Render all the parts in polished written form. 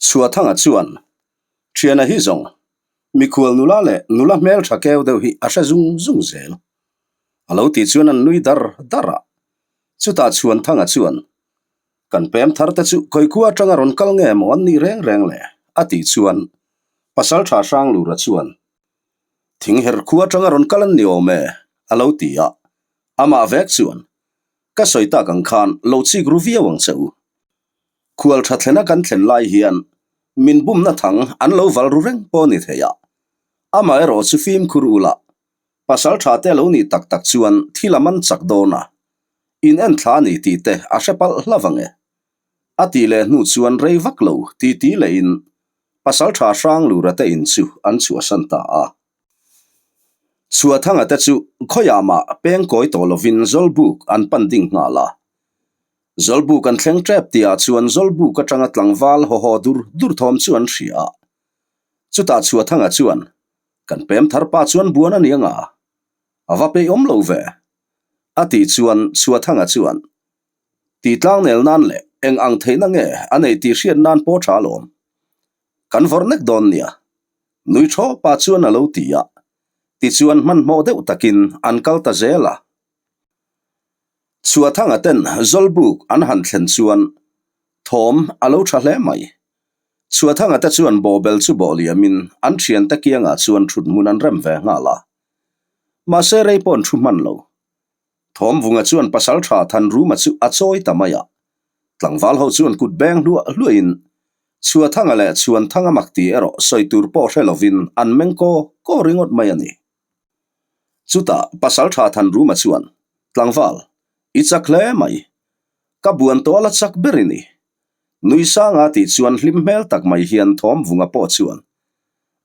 Chhuahthanga chuan, Thiana hi zawng, mikhual nula leh nula hmel tha keu deuh hi a hre zung zung zel. A lo tih chuan an nui dar dar a. Chutah Chhuanthanga chuan, Kan pem thar te chu khawikua atanga rawn kal nge maw an nih reng reng le? a tih chuan Pasaltha Hranglura chuan, Thing her khua atanga rawn kal an ni awm e, a lo ti a. Amah vek chuan, Ka sawi tak ang khan lo chik ru viau ang che u. Khual tha thlena kan thlen lai hian min bumna thang an lo val ru reng pawh ni thei a. Amaherawh chu fimkhur ula, pasal tha te lo nih tak tak chuan thil a man chak dawn a, in en thla a ni tih te a hre palh hlauh ang e. A tih leh hnu chuan rei vak lo titi lehin pasal tha Hranglura te in chu an chhuahsan ta a. Chhuahthanga te chu khawiah mah peng kawi tawh lovin Zawlbuk an pan ding nghal a. Zawlbuk an thleng tep tihah chuan Zawlbuk atanga tlangval haw haw dur dur thawm chu an hria a. Chutah Chhuahthanga chuan, Kan pem thar pa chuan buan a ni anga, a va peih awm lo ve, a tih chuan Chhuahthanga chuan, Tih tlangnel nan leh eng ang theihna nge a nei tih hriat nan pawh tha alawm. Kan vawrh nek dawn nia. Nui thaw pa chuan a lo ti a. Tichuan hmanhmawh deuh takin an kal ta zel a. Chhuahthanga ten Zawlbuk an han thlen chuan thawm a lo tha hle mai. Chhuahthanga te chuan bawhbel chu bawh liamin an thiante kiangah chuan thut hmun an rem ve nghal a. Mahse rei pawh an thu hman lo. Thawmvunga chuan pasaltha Thanruma chu a chawi ta mai a. Tlangval ho chuan kut beng hluah hluahin Chhuahthanga leh Chhuanthanga mak ti erawh sawi tur pawh hre lovin an meng kaw kaw ringawt mai a ni. Chutah pasaltha Thanruma chuan, Tlangval, i chak hle mai. Ka buan tawh a la chak ber i ni. Nui sanga tih chuan hlim hmel tak mai hian Thawmvunga pawh chuan,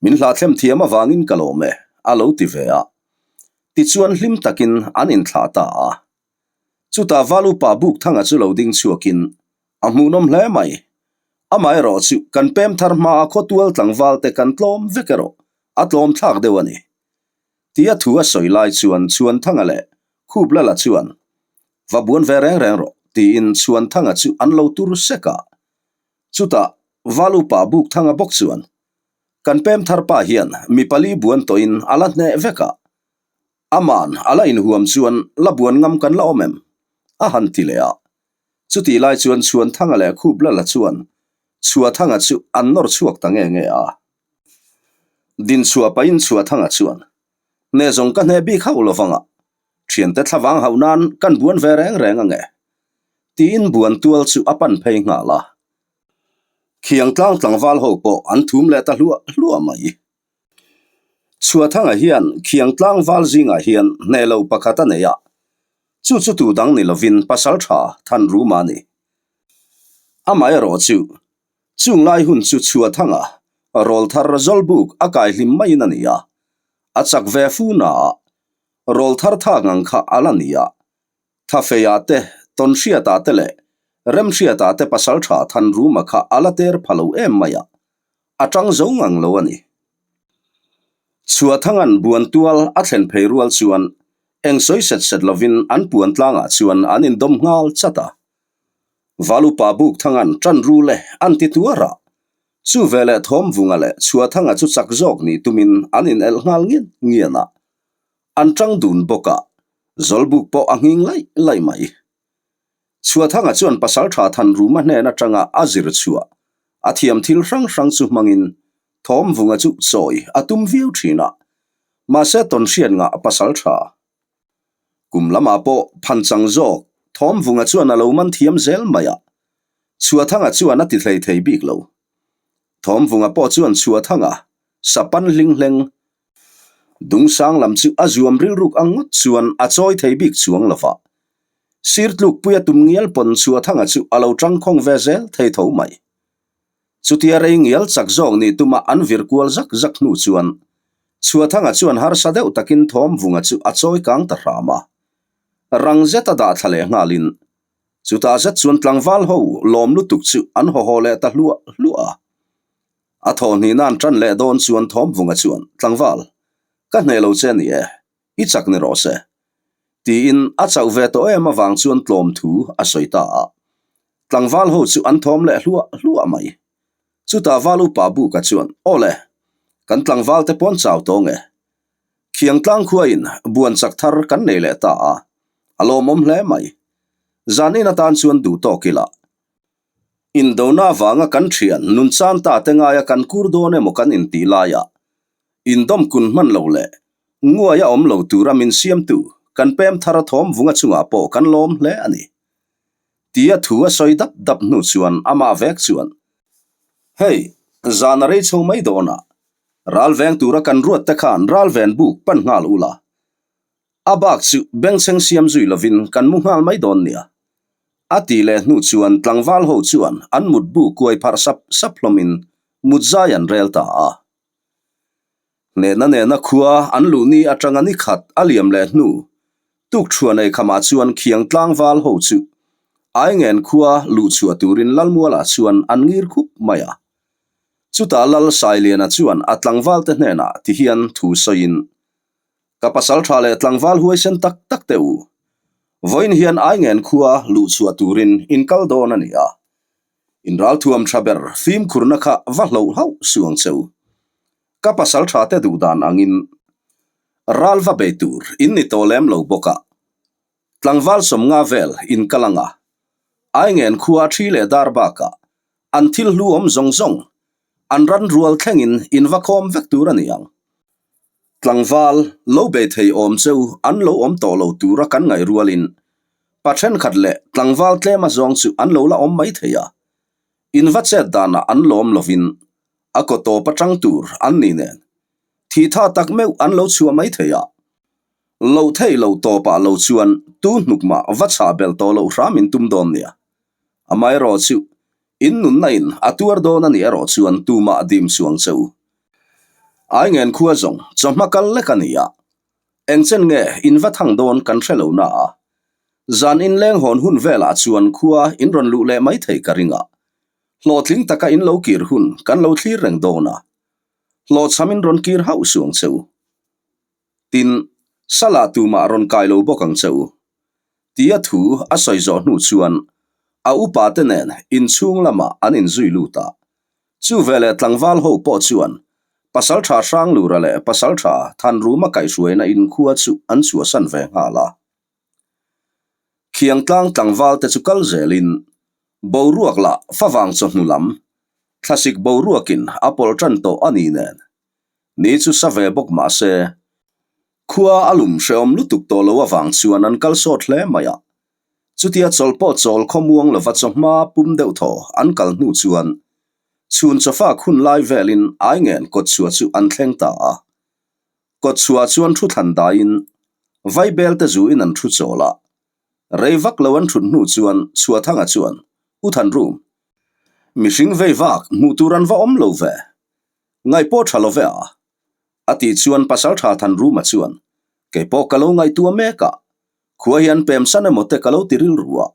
Min hlahthlem thiam avangin ka lawm e, a lo ti ve a. Tichuan hlim takin an inthlah ta a. Chutah Val upa Bukthanga chu lo ding chhuakin, A hmuhnawm hle mai. Amaherawh chu kan pem thar hmaa khawtual tlangval te kan tlawm vek erawh a tlawm thlak deuh a ni. Tia thu a sawi lai chuan Chhuanthanga leh Khuplala chuan, Va buan ve reng reng rawh, tiin Chhuanthanga chu an lo tur sek a. Chutah Val upa Bukthanga bawk chuan, Kan pem thar pa hian mi pali buan tawhin a la hneh vek a, aman a la inhuam chuan la buan ngam kan la awm em? a han ti leh a. Chutih lai chuan Chhuanthanga leh Khuplala chuan Chhuathanga chu an nawr chhuak ta nge nge a. Dinchhuah pahin Chhuathanga chuan, Hne zawng ka hne bik hauh lovang a, thiante thlavang hauh nan kan buan ve reng reng ange, tiin buan tual chu a pan phei nghal a. Khiang tlang tlangval ho pawh an thum leh ta hluah hluah mai. Chhuathanga hian khiang tlangval zingah hian hneh lo pakhat a nei a, chu chu tu dang ni lovin pasal tha Thanruma a ni. Amaherawh chu, chung lai hun chu Chhuathanga rawl thar Zawlbuk a kai hlim maiin a ni a, a chak ve fu naah rawl thar thak ang kha a la ni a, Thafeiah te, Tawnhriatah te leh Remhriatah te pasal tha Thanruma kha a la ter pha lo em mai a, a tang zo ngang lo a ni. Chhuahthanga'n buan tual a thlen phei rual chuan eng sawi set set lovin an puan tlangah chuan an indawm nghal chat a. Valupa Bukthanga'n tan rul e an ti tuar a, chu veleh Thawmvunga leh Chhuahthanga chu chak zawk nih tumin an inelh nghal ngian ngian a. An tang dun bawk a, Zawlbuk pawh a nghing laih laih mai. Chhuathanga chuan Pasaltha Thanruma hnen atanga a zir chhuah a thiam thil hrang hrang chu hmangin Thawmvunga chu chawi a tum viau thin a, mahse tawnhriat ngah Pasaltha kum lamah pawh phanchang zawk Thawmvunga chuan a lo man thiam zel mai a, Chhuathanga chuan a ti hlei thei bik lo. Thawmvunga pawh chuan Chhuathanga sapan hling hleng Dungsang lam chu a zuam rilruk ang ngawt chuan a chawi thei bik chuang lo va. Sir tlukpuia tum ngial pawn Chhuathanga chu a lo tangkhawng ve zel thei tho mai. Chutia rei ngial chak zawk nih tuma an vir kual zak zak hnu chuan Chhuathanga chuan harsa deuh takin Thawmvunga chu a chawi kang ta hram a. Rang zeta dah thla leh nghalin chutah zet chuan tlangval ho lawm lutuk chu an haw haw leh ta hluah hluah a. A thawhhnih nan tan leh dawn chuan Thawmvunga chuan, Tlangval, ka hneh lo che ni e, i chak ni rawh se. Tiin a chauh ve tawh em avang chuan tlawm thu a sawi ta a. Tlangval ho chu an thawm leh hluah hluah mai. Chutah Val Upa Buka chuan, Aw le, kan tlangval te pawn chau tawng e. Khiang tlang khuain buan chak thar kan nei leh ta a, a lawmawm hle mai. Zan in atan chuan duh tawk ila. Indona avanga kan thian nun chan ta te ngaia kan kur dawn emaw kan intih laiah indawm kun hman lo leh nguaia awm lo tura min siamtu kan pem thar a thawm vunga chungah pawh kan lawm hle a ni. Tia thu a sawi dap dap hnu chuan amah vek chuan, Hei, zan a rei chho mai dawnah ral veng tura kan ruat te khan ral ven buk pan nghal ula, a bak chu bengchheng siam zui lovin kan mu nghal mai dawn nia. A tih leh hnu chuan tlangval ho chuan an mutbu kuai pharh sap sap hlawmin mut zai an rel ta a. Hnehna nena khua an luh ni atanga ni khat a liam leh hnu tuk thuan ei khamah chuan khiang tlangval ho chu Aingen khua luh chhuah turin Lalmualah chuan an ngir khup mai a. Chutah Lal Sailiana chuan a tlangvalte hnenah tihian thu sawiin, Ka pasal tha leh tlangval huaisen tak tak teh u. Vawiin hian Aingen khua luh chhuah turin in kal dawn a ni a. In ralthuam tha ber fimkhurna kha va hloh hauh suh ang che u. Ka pasal tha te duh dan angin ral va bei tur in ni tawh lem lo bawk a. Tlangval sawmnga vel in kal ang a. Aingen khua thi leh dar bakah an thil hlu awm zawng zawng an ran rual thlengin in va khawm vek tur a ni ang. Tlangval lo bei thei awm cheu an lo awm tawh lo tura kan ngaih rualin pa thenkhat leh tlangval tlem azawng chu an lo la awm mai thei a, in va chet danah an lawm lovin a kaw tawp atang tur an ni nen thih tha tak meuh an lo chhuah mai thei a. Loh theih loh tawpah lo chuan tu hnuk mah va chhah belh tawh loh hram in tum dawn nia. Amaherawh chu In nunna in a tuar dawn a nih erawh chuan tumah dim suang che u. Aingen khua zawng chawhma kal lek a ni a, engchen nge in va thang dawn kan hre lo na a, zan in leng hawn hun velah chuan khua in rawn luh leh mai thei ka ring a, hlawhtling taka in lo kir hun kan lo thlir reng dawn a, hlawhchham in rawn kir hauh suang che u. Tin, Salah tumah rawn kai lo bawk ang che u. Tia thu a sawi zawh hnu chuan a upate nen inchhung lamah an inzui lut a. Chu veleh tlangval ho pawh chuan Pasaltha Hranglura leh Pasaltha Thanruma kaihhruaina inkhua chu an chhuahsan ve nghal a. Khiangtlang tlangvalte chu kal zelin boruak lah favang chawhnu lam thlasik boruakin a pawlh tan tawh a ni nen Ni chu sa ve bawk mah se, khua a lum hrehawm lutuk tawh lo avang chuan an kal sawt hle mai a. Chutia chawlh pawh chawl khawmuang lova chawhma pum deuh thaw an kal hnu chuan chhun chawfak hun lai velin Aingen kawtchhuah chu an thleng ta a. Kawtchhuah chuan thu thlan daiin Vaibel te zuin an thu chawl a. Rei vak lo an thut hnu chuan Chhuathanga chuan, U Thanrum, mihring vei vak hmuh tur an va awm lo ve. Ngaih pawh tha lo ve a? A tih chuan Pasaltha Thanruma chuan, Kei pawh ka lo ngaihtuah mek a, khua hian pemsan emaw te ka lo ti rilru a,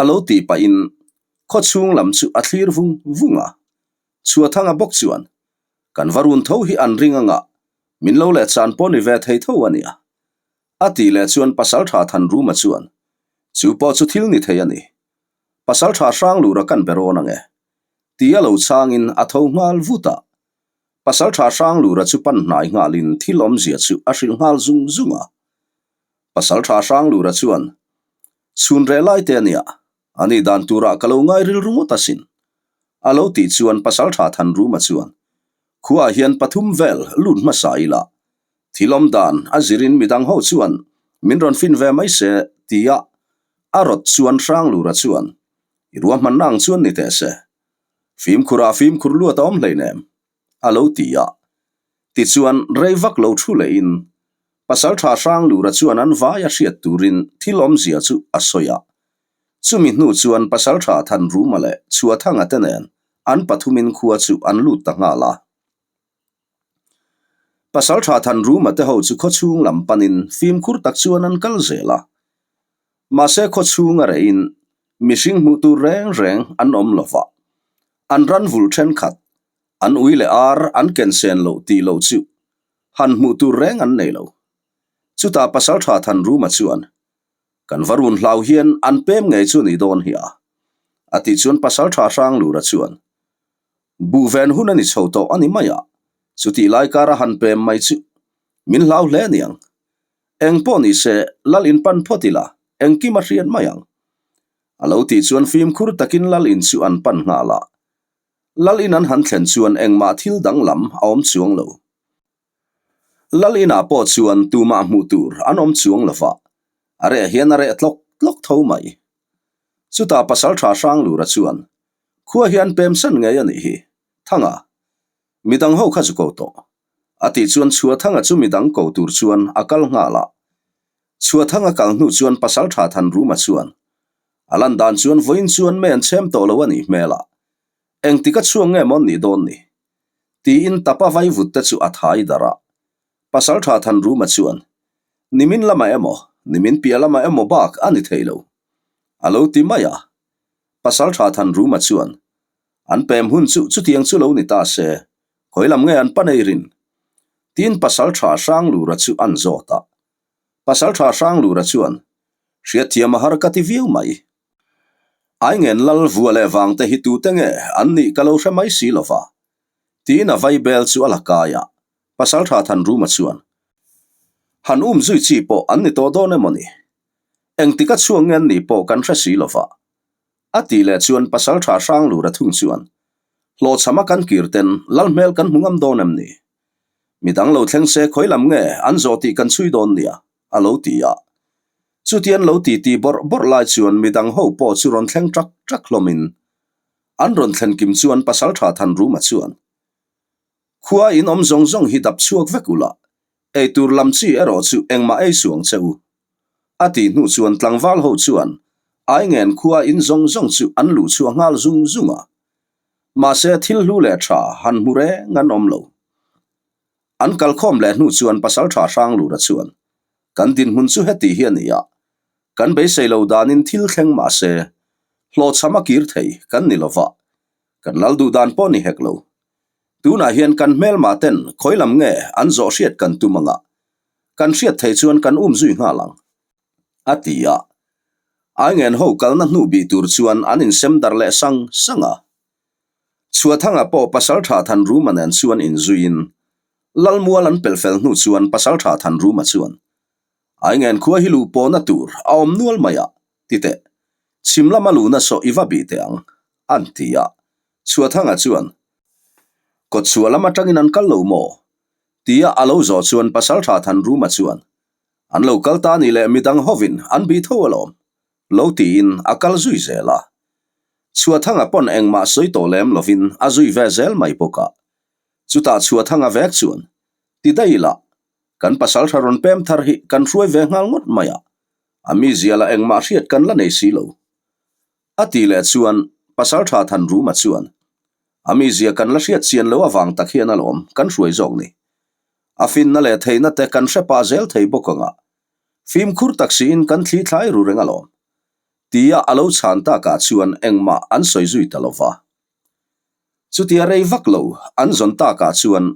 a lo tih pahin khaw chhung lam chu a thlir vung vung a. Chhuathanga bawk chuan, Kan va run tho hi an ring anga, min lo leh chan pawh ni ve thei tho a nia. A tih leh chuan Pasaltha Thanruma chuan, Chu pawh chu thil ni thei a ni. Pasaltha Hranglura kan be rawn ang e. Tia lo changin a tho nghal vut a. Pasaltha Hranglura chu pan hnai nghalin thil awmzia chu a hrilh nghal zung zung a. Pasaltha Hranglura chuan, Chhun reh lai te a nia, a nih dan turah ka lo ngai rilru ngawt asin. A lo tih chuan Pasaltha Thanruma chuan, Khuaah hian pathum vel lut hmasa ila, thil awm dan a zirin midang ho chuan min rawn fin ve mai se, tia a rawt chuan Hranglura chuan, I ruahmanna ang chuan ni teh se. Fimkhurah fimkhur luat a awm hleinem, a lo ti a. Tichuan, rei vak lo thu lehin Pasaltha Hranglura chuan an vai a hriat turin thil awmzia chu a sawi a. Chumi hnu chuan Pasaltha Thanruma leh Chhuathanga te nen an pathumin khua chu an lut ta nghal a. Pasaltha Thanruma te ho chu khawchhung lam panin fimkhur tak chuan an kal zel a. Mahse khawchhung a rehin mihring hmuh tur reng reng an awm lo va, an ran vul thenkhat, an ui leh ar an ken sen loh tih loh chu han hmuh tur reng an nei lo. Chutah Pasaltha Thanruma chuan, Kan va run hlau hian an pem ngei chu ni dawn hi a, a tih chuan Pasaltha Hranglura chuan. Buh ven hun a ni chho tawh a ni mai a, chutih lai kara han pem mai chu min hlau hle aniang. Eng pawh ni se, lal in pan phawt ila, engkim a hriat mai ang. A lo tih chuan fimkhur takin lal in chu an pan nghal a. Lal in an han thlen chuan engmah thil danglam a awm chuang lo. Lal inah pawh chuan tumah hmuh tur an awm chuang lo va, a reh hian a reh tlawk tlawk tho mai. Chutah Pasalṭha Hranglura chuan, Khua hi an pemsan ngei a nih hi, Thanga. Midang ho kha zu ko tawh. A tih chuan Chhuathanga chu midang ko tur chuan a kal nghal a. Chhuathanga kal hnu chuan Pasalṭha Thanruma chuan, A lan dan chuan vawiin chuan mei an chhem tawh lo a nih hmel a, engtik a chhuak nge maw an nih dawn ni? Tiin tapa vaivut te chu a thai darh a. Pasalṭha Thanruma chuan, Nimin lamah emaw, nimin piah lamah emaw bak a ni thei lo. A lo ti mai a. Pasalṭha Thanruma chuan, An pem hun chu chutiang chu lo ni ta se, khawi lam nge an pan ei rin? Tiin Pasalṭha Hranglura chu an zawt a. Pasalṭha Hranglura chuan, Hriatthiam a har ka ti viau mai. Aingen lal vua leh vangte hi tute nge an nih ka lo hre mai si lo va. Tiin a vaibel chu a la kai a, Pasalṭha Thanruma chuan, Han um zui chi pawh an ni tawh dawn emaw ni? Engtik a chhuak nge an nih pawh kan hre si lo va. A tih leh chuan Pasalṭha Hranglura thung chuan, Hlawhchham a kan kir ten lal hmel kan hmu ngam dawn em ni? Midang lo thleng se khawi lam nge an zawh tih kan chhui dawn nia, a lo ti a. Chuti an lo ti ti bawrh bawrh lai chuan midang ho pawh chu rawn thleng ṭak ṭak hlawmin an rawn thlen kim chuan Pasalṭha Thanruma chuan, Khua in awm zawng zawng hi dap chhuak vek ula, eitur lam chi erawh chu engmah ei suang che u. A tih hnu chuan tlangval ho chuan Aingen khua in zawng zawng chu an luh chhuah nghal zung zung a. Mahse thil hlu leh tha han hmu reng an awm lo. An kalkhawm leh hnu chuan Pasaltha Hranglura chuan, Kan dinhmun chu heti hi a ni a, kan beisei lo danin thil thleng mahse hlawhchham a kir thei kan ni lova, kan lal duh dan pawh ni hek lo. Tunah hian kan hmelma ten khawi lam nge an zawh hriat kan tum anga, kan hriat thei chuan kan um zui nghal ang, a ti a. Aingen ho kalna hnu bih tur chuan an insem darh leh sang sang a. Chhuathanga pawh Pasaltha Thanruma nen chuan inzuiin Lalmual an pelh fel hnu chuan Pasaltha Thanruma chuan, Aingen khua hi luh pawhna tur a awm nual mai a, ti teh. Chhim lama luhna saw i va bih teh ang, an ti a. Chhuathanga chuan, Kawtchhuah lam atangin an kal lo maw? Tia a lo zawh chuan Pasaltha Thanruma chuan, An lo kal ta ni leh midang hovin an bih tho alawm, lo tiin a kal zui zel a. Chhuathanga pawn engmah sawi tawh lem lovin a zui ve zel mai bawk a. Chutah Chhuathanga vek chuan, Ti daih ila, kan pasaltha rawn pem thar hi kan hruai ve nghal ngawt mai a, a mizia lah engmah hriat kan la nei si lo. A tih leh chuan Pasaltha Thanruma chuan, A mizia kan la hriat chian lo avang tak hian alawm kan hruai zawk ni. A finna leh theihna te kan hre pah zel thei bawk ang a, fimkhur tak siin kan thli thlai ru reng alawm. Tia a lo chhan takah chuan engmah an sawi zui ta lo va. Chutia rei vak lo an zawn takah chuan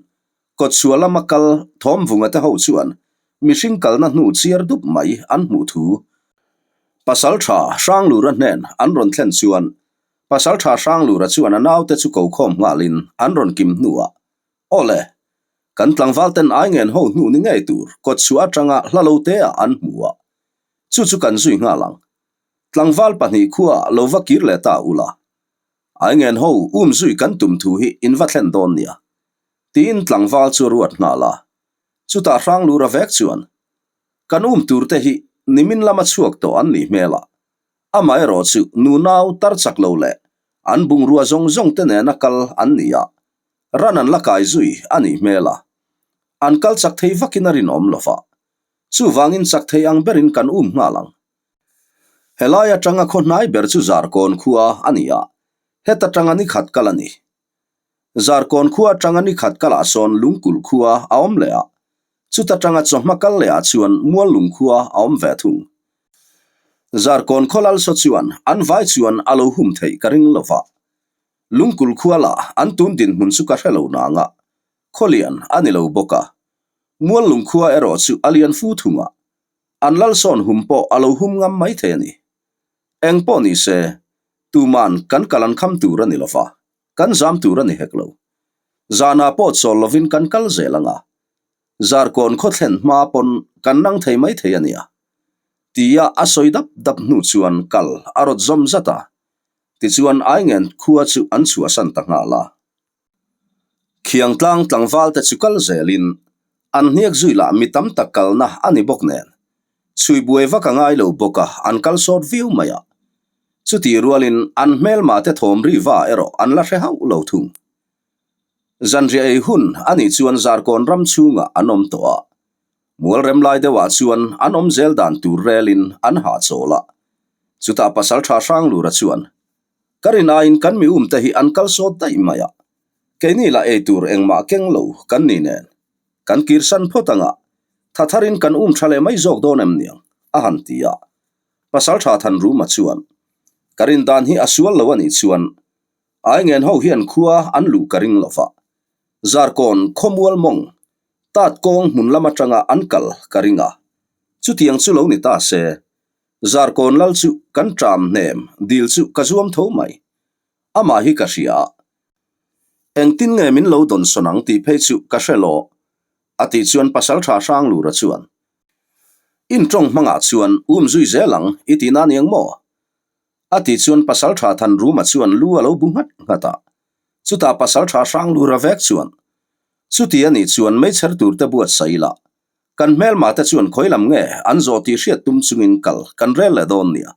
kawtchhuah lama kal Thawmvunga te ho chuan mihring kalna hnu chiar dup mai an hmuh thu Pasaltha Hranglura hnen an rawn thlen chuan Pasaltha Hranglura chuan a naute chu ko khawm nghalin an rawn kim hnuah Awle, kan tlangval ten Aingen ho hnu ni ngei tur kawtchhuah atanga hla lo te ah an hmu a, chu chu kan zui nghal ang. Tlangval pahnih khua lo va kir leh ta ula. Aingen ho um zui kan tum thu hi in va thlen dawn nia. Tiin tlangval chu a ruat nghal a. Chutah Hranglura vek chuan, Kan um tur te hi nimin lama chhuak tawh an nih hmel a, Amaherawh chu nunau tar chak lo leh an bungrua zawng zawng te nena kal an ni a, ran an la kai zui a nih hmel a, an kal chak thei vakin a rinawm lo va, chuvangin chak thei ang berin kan um nghal ang. Helai atanga khaw hnai ber chu Zarkawn khua a ni a, heta tanga ni khat kal a ni. Zarkawn khua atanga ni khat kalah sawn Lungkulh khua a awm leh a, chuta tanga chawhma kal leh ah chuan Muallung khua a awm ve thung. Zarkawn khaw lalsaw chuan an vai chuan a lo hum theih ka ring lo va. Lungkulh khua lah an tun dinhmun chu ka hre lo nang a, khaw lian a ni lo bawk a. Muallung khua erawh chu a lian fu thung a, an lalsawn hum pawh a lo hum ngam mai thei a ni. Eng pawh ni se, tuman kan kal an kham tur a ni lo va. Kan zam tur a ni hek lo. Zanah pawh chawl lovin kan kal zel ang a. Zarkawn khaw thlen hma pawn kan nang thei mai thei a nia. Tia a sawi dap dap hnu chuan kal a rawt zawm zat a. Tichuan Aingen khua chu an chhuahsan ta nghal a. Khiangtlang tlangval te chu kal zelin an hniak zui lah mi tam tak kalna a ni bawk nen chhui buai vak a ngai lo bawk a an kal sawt viau mai a. Chutih rualin an hmelma te thawm ri va erawh an la hre hauh lo thung. Zanriah ei hun a nih chuan Zarkawn ram chhungah an awm tawh a. Mual rem lai deuhah chuan an awm zel dan tur relin an hahchawl a. Chutah Pasaltha Hranglura chuan Ka rin aiin kan mi umte hi an kal sawt daih mai a, keini lah ei tur engmah keng lo kan ni nen. Kan kirsan phawt anga tha tharin kan um tha leh mai zawk dawn em niang? a han ti a. Pasaltha Thanruma chuan, Ka rin dan hi a sual lo a nih chuan Aingen ho hian khua an luh ka ring lo va, Zarkawn khawmual mawng tat kawng hmun lam atanga an kal ka ring a, chutiang chu lo ni ta se Zarkawn lal chu kan ṭam hnem dil chu ka zuam tho mai. Amah hi ka hria a. Engtin nge min lo dawnsawn ang tih phei chu ka hre lo, a tih chuan Pasalṭha Hranglura chuan, In ṭawng hmangah chuan um zui zel ang i tih na niang maw? A tih chuan Pasalṭha Thanruma chuan lu a lo bu nghat nghat a. Chutah Pasalṭha Hranglura vek chuan, Chuti a nih chuan meichher turte buatsaih la, Kan hmelma te chuan khawi lam nge an zawh tih hriat tum chungin kal kan rel leh dawn nia.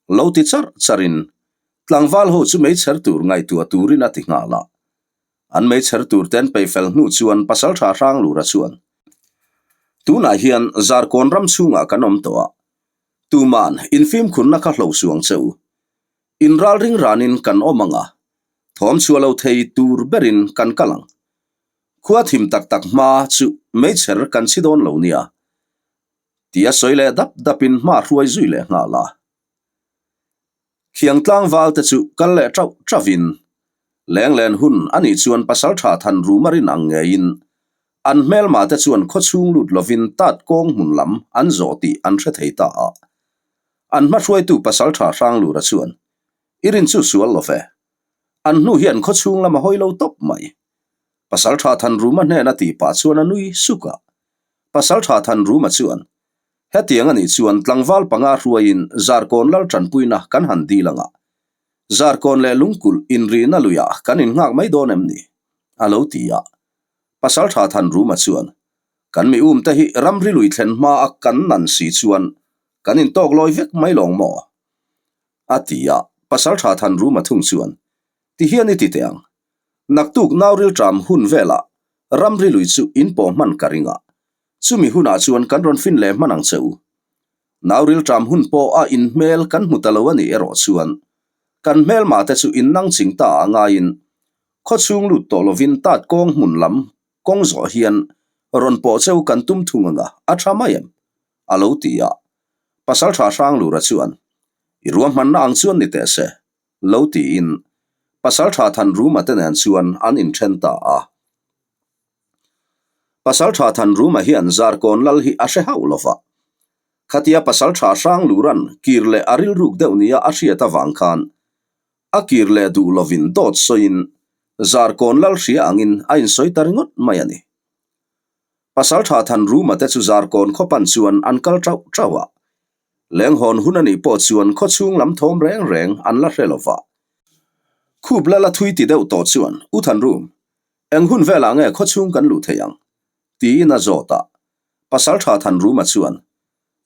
Lo ti charh charhin tlangval ho chu meichher tur ngaihtuah turin a ti nghal a. An meichher tur te an peih fel hnu chuan Pasaltha Hranglura chuan, Tunah hian Zarkawn ram chhungah kan awm tawh a, tuman infimkhurna kha hlo suang che u. Inralring ranin kan awm ang a, thawm chhuah lo thei tur berin kan kal ang. Khua thim tak tak hma chu meichher kan chhi dawn lo nia, tia sawi leh dap dapin hma hruai zui leh nghal a. Khiang tlangval te chu kal leh tauh tauhin lenglen hun a nih chuan pasaltha than ruma rin ang ngeiin an hmelma te chuan khaw chhung lut lovin tat kawng hmun lam an zawh tih an hre thei ta a. An hma hruaitu pasaltha Hranglura chuan, I rin chu sual lo ve. An hnu hian khaw chhung lam a hawi lo tawp mai. Pasaltha Thanruma hnena tih pah chuan a nui suk a. Pasaltha Thanruma chuan, Hetiang a nih chuan tlangval panga hruaiin Zarkawn lal tanpuina kan han dil ang a. Zarkawn leh Lungkulh inrihna luiah kan innghak mai dawn em ni? a lo ti a. Pasaltha Thanruma chuan, Kan mi umte hi ramri lui thlen hma a kan nan si chuan kan intawk lawi vek mai lawng maw? A ti a. Pasaltha Thanruma thung chuan, Ti hian i ti teh ang. Naktuk nauril ṭam hun velah ramri lui chu in pawh hman ka ring a, chumi hunah chuan kan rawn fin leh hman ang che u. Nauril ṭam hun pawh a in hmel kan hmu ta lo a nih erawh chuan kan hmelma te chu in nang ching ta a ngaiin khawchhung lut tawh lovin tat kawng hmun lam kawng zawh hian rawn pawh che u kan tum thung anga a ṭha mai em? a lo ti a. Pasalṭha Hranglura chuan, I ruahmanna ang chuan ni teh se. Lo tiin Pasalṭha Thanruma te nen chuan an inṭhen ta a. Pasalṭha Thanruma hian Zarkawn lal hi a hre hauh lo va. Khatia Pasalṭha Hranglura'n kir leh a rilruk deuh nia a hriat avang khan a kir leh duh lovin dawt sawiin Zarkawn lal hria angin a insawi ta ringawt mai a ni. Pasalṭha Thanruma te chu Zarkawn khawpan chuan an kal ṭauh ṭauh a. Lenghawn hun a nih pawh chuan khawchhung lam thawm reng reng an la hre lo va. Khup la la thui ti deuh tawh chuan, U Thanrum, eng hun velah nge khawchhung kan luh theih ang? tiin a zawt a. Pasaltha Thanruma chuan,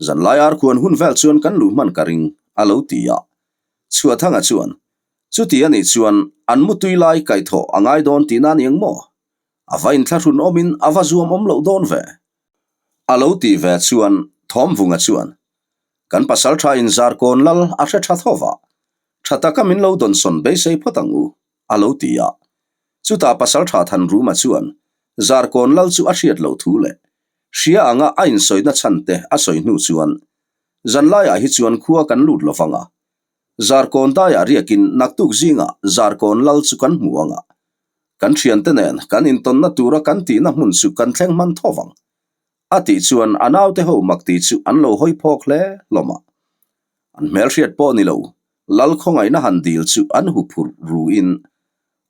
Zanlai arkhuan hun vel chuan kan luh hman ka ring, a lo ti a. Chhuahthanga chuan, Chuti a nih chuan an mutui lai kaihthawh a ngai dawn tihna a ni ang maw? A va inthlahrun awmin a va zuam awm loh dawn ve. A lo tih ve chuan Thawmvunga chuan, Kan pasal tha in Zarkawn lal a hre tha tho va, tha taka min lo dawnsawn beisei phawt ang u, a lo ti a. Chutah pasal tha Thanruma chuan Zarkawn lal chu a hriat loh thu leh hria anga a insawina chhan te a sawi hnu chuan, Zanlaiah hi chuan khua kan lut lo vang a, Zarkawn daiah riakin naktuk zingah Zarkawn lal chu kan hmu ang a, Kan thiante nen kan intawnna tura kan tihna hmun chu kan thleng hman tho vang. A tih chuan a naute ho mak tih chu an lo hawi phawk hle hlawm a. An hmelhriat pawh ni lo, Lal khawngaihna han dil chu an hu phurh ruin.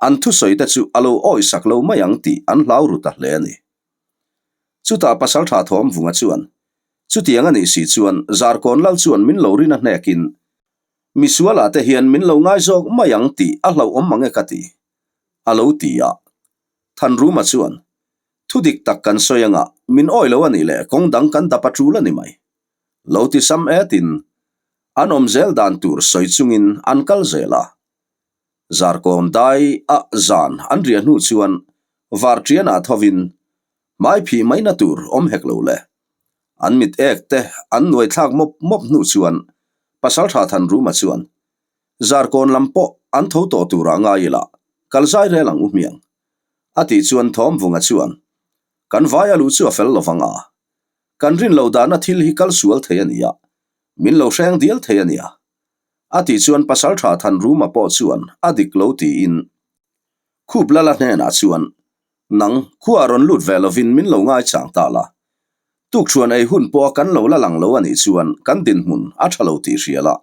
An thusawi te chu a lo awisak lo mai ang tih an hlau ru ta hle a ni. Chutah Pasaltha Thawmvunga chuan, Chutiang a nih si chuan Zarkawn lal chuan min lo rin a hnekin misualah te hian min lo ngai zawk mai ang tih a hlauhawm mang e ka ti, a lo ti a. Thanruma chuan, Thu dik tak kan sawi anga min awi lo a nih leh kawng dang kan dap a tul a ni mai. Lo ti sam etin an awm zel dan tur sawi chungin an kal zel a. Zarkawm dai a zan an riah hnu chuan varṭianah thovin hmai phih maina tur awm hek lo le. An mit ek te an nuai thlak mawp mawp hnu chuan Pasalṭha Thanruma chuan Zarkawn lam pawh an tho tawh turah ngai ila kal zai rel ang u hmiang. A tih chuan Thawmvunga chuan Kan vai a luh chu a fel lovang a. Kan rin lo dahna thil hi kal sual thei a nia, min lo hreng dial thei a nia. A tih chuan Pasalṭha Thanruma pawh chuan a dik lo tiin Khup Lala hnenah chuan, Nang, khuaah rawn lut ve lovin min lo ngaichang ta la. Tukṭhuan ei hun pawha kan lo la lang lo a nih chuan kan dinhmun a ṭha lo tih hria la.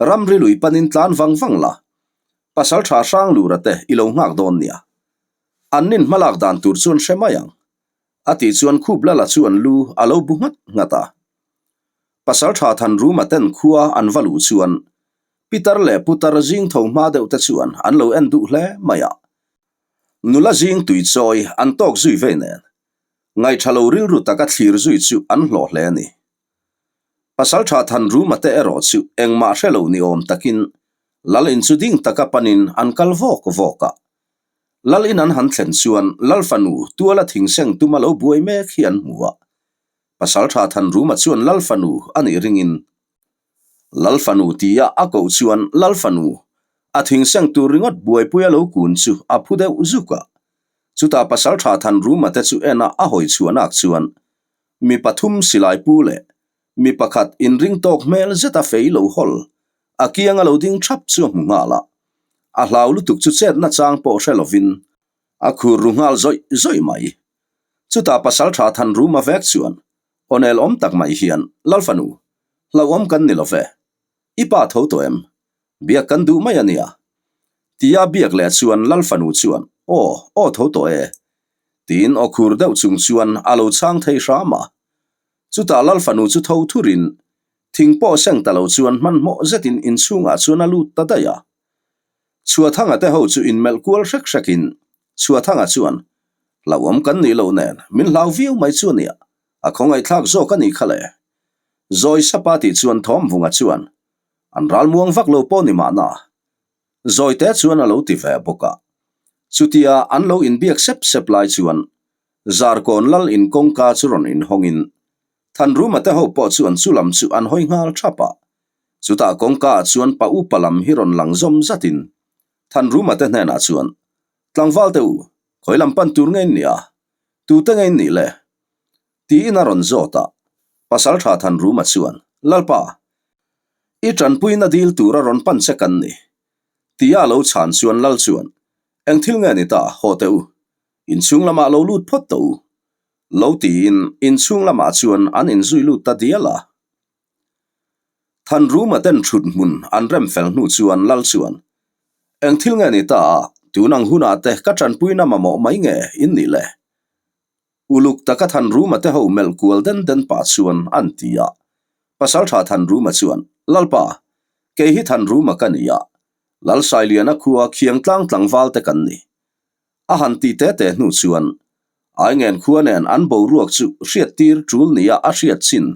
Ramri lui panin tlan vang vang la. Pasalṭha Hranglura te i lo nghak dawn nia. An nin hmalak dan tur chuan hre mai ang. A tih chuan Khup Lala chuan lu a lo bu nghat nghat a. Pasalṭha Thanruma ten khua an va luh chuan Pitar leh Putar zing tho hma deuh te chuan an lo en duh hle mai a. Nula zing tui chawi an tawk zui vei nen ngaihṭha lo rilru taka thlir zui chu an hlawh hle a ni. Pasalṭha Thanruma te erawh chu engmah hre lo ni awm takin Lal in chu ding taka panin an kal vawk vawk a. Lal in an han thlen chuan Lal fanu tuala thingseng tuma lo buai mek hi an hmu a. Pasalṭha Thanruma chuan Lal fanu a nih ringin Lal fanu tia a koh chuan Lal fanu a thingseng tur ringawt buaipui a lo kun chu a phu deuh zuk a. Chutah Pasalṭha Thanruma te chu en a a hawi chhuahnak chuan mi pathum silai pu leh mi pakhat inring tawk hmel zeta fei lo hawl a kianga lo ding thap chu a hmu nghal a. A hlau lutuk chu chetna chang pawh hre lovin a khur ru nghal zawih zawih mai. Chutah Pasalṭha Thanruma vek chuan awnel awm tak mai hian, Lalfanu, hlauhawm kan ni lo ve. I pa tho tawh em? Biak kan duh mai a nia. Tia biak leh chuan Lalfanu chuan, Aw, aw tho tawh e. Tiin aw khur deuh chung chuan a lo chhang thei hram a. Chutah Lalfanu chu tho thurin thing pawh seng ta lo chuan hmanhmawh zetin inchhungah chuan a lut ta daih a. Chhuathanga te ho chu inmelh kual hrek hrekin Chhuathanga chuan, Hlauhawm kan nih loh nen min hlau viau mai chu a nia, a khawngaihthlak zawk a nih kha le. Zawi sapa tih chuan Thawmvunga chuan, An ral muang vak lo pawh ni mahna. Zawite chuan a lo ti ve bawk a. Chutia an lo inbiak sep sep lai chuan Zarkawn lal in kawngka chu rawn inhawngin Thanruma te ho pawh chuan chu lam chu an hawi nghal thap a. Chutah kawngka ah chuan pa upa lam hi rawn lang zawm zatin Thanruma te hnenah chuan, Tlangval te u, khawi lam pan tur nge in nih a? Tute nge in nih le? Tiin a rawn zawt a. Pasaltha Thanruma chuan, Lalpa, i tanpuina dil tura rawn pan che kan ni. Tia a lo chhan chuan Lal chuan, Eng thil nge ni ta, haw teh u. Inchhung lamah lo lut phawt tawh u. Lo tiin inchhung lamah chuan an inzui lut ta dial a. Thanruma ten thut hmun an rem fel hnu chuan Lal chuan, Eng thil nge ni ta a, tun ang hunah te ka tanpuina mamawh mai nge in nih le? Uluk taka Thanruma te ho melh kual den den pah chuan an ti a. Pasaltha Thanruma chuan, Lalpa, kei hi Thanruma ka ni a, Lalsailiana khua Khiangtlang tlangval te kan ni. A han tih te te hnu chuan Aingen khua nen an boruak chu hriattir tul nia a hriat chin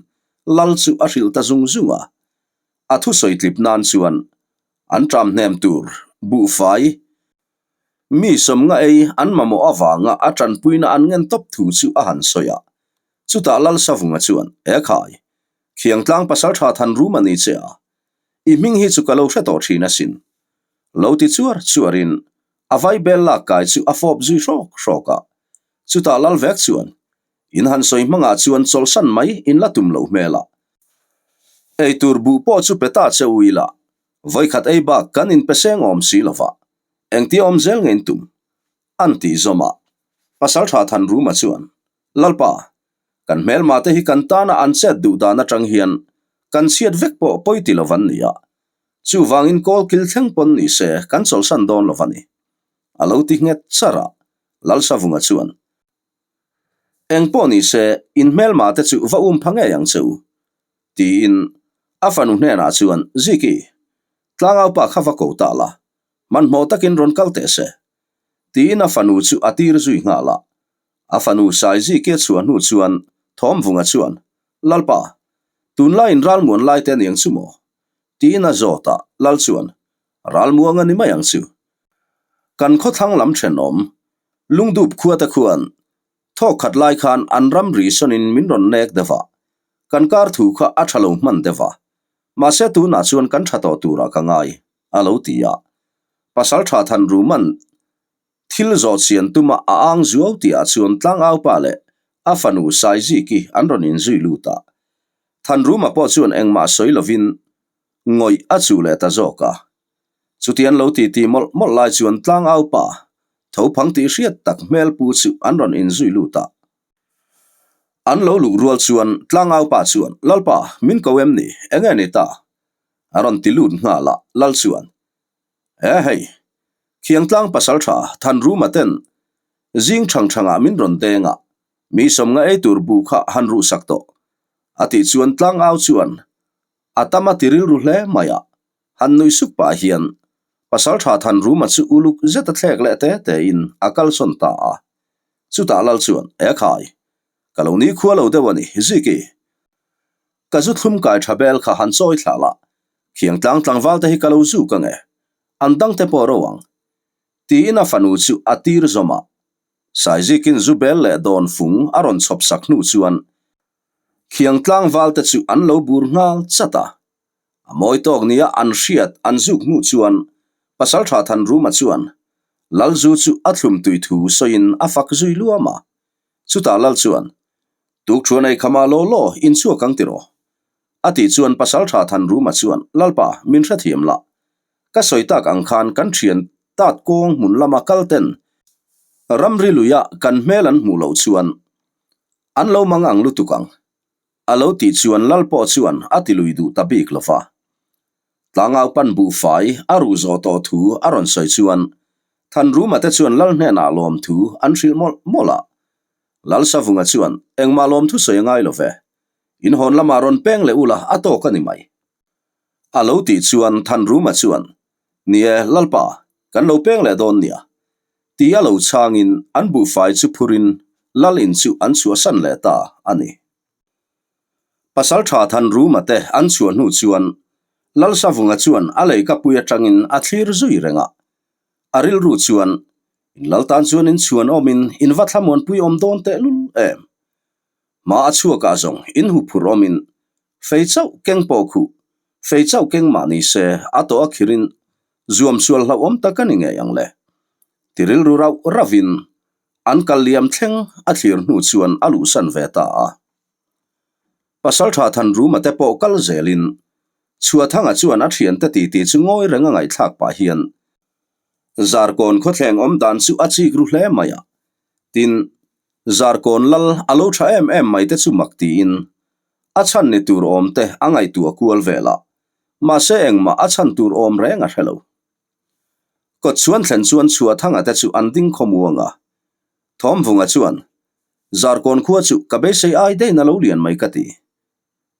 Lal chu a hrilh ta zung zung a. A thusawi tlip nan chuan an ṭam hnem tur buhfai Mi sawmnga ei an mamawh avanga a ṭanpuina an ngen tawp thu chu a han sawi a. Chutah Lalsavunga chuan, E khai, Khiangtlang pasalṭha Thanrum a ni che a, i hming hi chu ka lo hre tawh ṭhin asin. Lo ti chuar chuarin a vaibel lak kai chu a fawp zui hrawk hrawk a. Chutah Lalvek chuan, In han sawi hmangah chuan chawlhsan mai in la tum loh hmel a. Eitur buh pawh chu pe ta che u ila, Vawikhat ei bak kan inpe seng awm si lova, engtia awm zel nge in tum? An tih zawm a. Pasaltha Thanruma chuan, Lalpa, kan hmelma te hi kan tana an chet duh dan atang hian kan chhiat vek pawh pawi ti lo an ni a, chuvangin kawl kil thleng pawn ni se kan chawlhsan dawn lo a ni. A lo ti nghet char a, Lalsavunga chuan, Eng pawh ni se, in hmelma te chu va um pha ngei ang che u, tiin a fanu hnenah chuan, Ziki, tlangaupa kha va ko ta la, hmanhmawh takin rawn kal teh se, tiin a fanu chu a tir zui nghal a. A fanu Saiziki a chhuah hnu chuan Thawmvunga chuan, Lalpa, tunlaiin ralmuan lai te aniang chu maw? Tiin a zawt a, Lal chuan, Ralmuang a ni mai ang chu. Kan khawthlang lam thenawm, Lungdup khuate khuan thawk khat lai khan an ramri sawnin min rawn nek deuh a, kan kar thu kha a tha lo hman deuh a, mahse tunah chuan kan tha tawh turah ka ngai, a lo ti a. Pasaltha Thanruman Thil zawh chian tuma a ang zuau tihah chuan tlangaupa leh a fanu Saiziki an rawn inzui lut a. Thanruma pawh chuan engmah sawi lovin ngawih a chuh leh ta zawk a. Chuti an lo titi mawlh mawlh lai chuan tlangaupa tho phang tih hriat tak hmel pu chu an rawn inzui lut a. An lo luh rual chuan tlangaupa chuan, Lalpa, min ko em ni? Enge ni ta? A rawn ti lut nghal a, Lal chuan, He hei, Khiangtlang pasaltha Thanruma ten zing thang thangah min rawn deng a, mi sawmnga ei tur bu kha han ruhsak tawh, a tih chuan tlangau chuan a tam a ti rilru hle mai a, han nuih suk pah hian pasaltha Thanruma chu uluk zet a thlek leh te tein a kalsawn ta a. Chutah lal chuan, E khai, ka lo ni khua lo deuh a ni, Ziki. Ka zu thlum kai tha bel kha han chawi thlah la, Khiangtlang tlangval te hi ka lo zuk ang e, an dang te pawh ro ang. Tiin a fanu chu a tir zawm a. Saizikin zu bel leh dawn fung a rawn chhawp sak hnu chuan Khiangtlang val te chu an lo bur nghal chat a. A mawi tawk nia an hriat an zuk hnu chuan Pasaltha Thanruma chuan Lalzu chu a thlum tui thu sawiin a fak zui luam a. Chutah Lal chuan, Tukthuan ei khama law law inchhuak ang tiraw? A tih chuan Pasaltha Thanruma chuan, Lalpa, min hrethiam la. Ka sawi tak ang khan kan thian tat kawng hmun lama kal ten ramri luia kan hmel an hmuh loh chuan an lo mang ang lutuk ang. A lo tih chuan Lal pawh chuan a ti lui duh ta bik lo va. Tlangau pan buhfai a ruh zawh tawh thu a rawn sawi chuan Thanruma te chuan Lal hnenah lawmthu an hrilh mawlh mawlh a. Lal Savunga chuan, Engmah lawmthu sawi a ngai lo ve. In hawn lamah rawn peng leh ula a tawk a ni mai. A lo tih chuan Thanruma chuan, Ni e, Lalpa, kan lo peng leh dawn nia. Ti a lo chhangin an buhfai chu phurin Lal in chu an chhuahsan leh ta a ni. Pasaltha Thanruma te an chhuah hnu chuan Lal Savunga chuan a leikapui atangin a thlir zui reng a. A rilru chuan, In Lal tan chuan in chhuan awmin in va thlamuanpui awm dawn tehlul em? Hma a chhuakah zawng in hu phur awmin fei chauh keng pawh khuh, fei chauh keng mah ni se a tawh a khirin zuam sual hlauhawm tak a ni ngei ang le. Ti rilru rauh rauhin an kal liam thleng a thlir hnu chuan a luhsan ve ta a. Pasaltha Thanruma te pawh kal zelin Chhuathanga chuan a thiante titi chu ngawi reng a ngaihthlak pah hian Zarkawn khawthleng awm dan chu a chik ru hle mai a. Tin, Zarkawn lal a lo tha em em mai te chu mak tiin a chhan ni tur awm te a ngaihtuah kual vel a, mahse engmah a chhan tur awm reng a hre lo. Kawt chhuan thlen chuan Chhuahthanga te chu an ding khawmuang a, Thawmvunga chuan, Zarkawn khua chu ka beisei ai deiin a lo lian mai ka ti.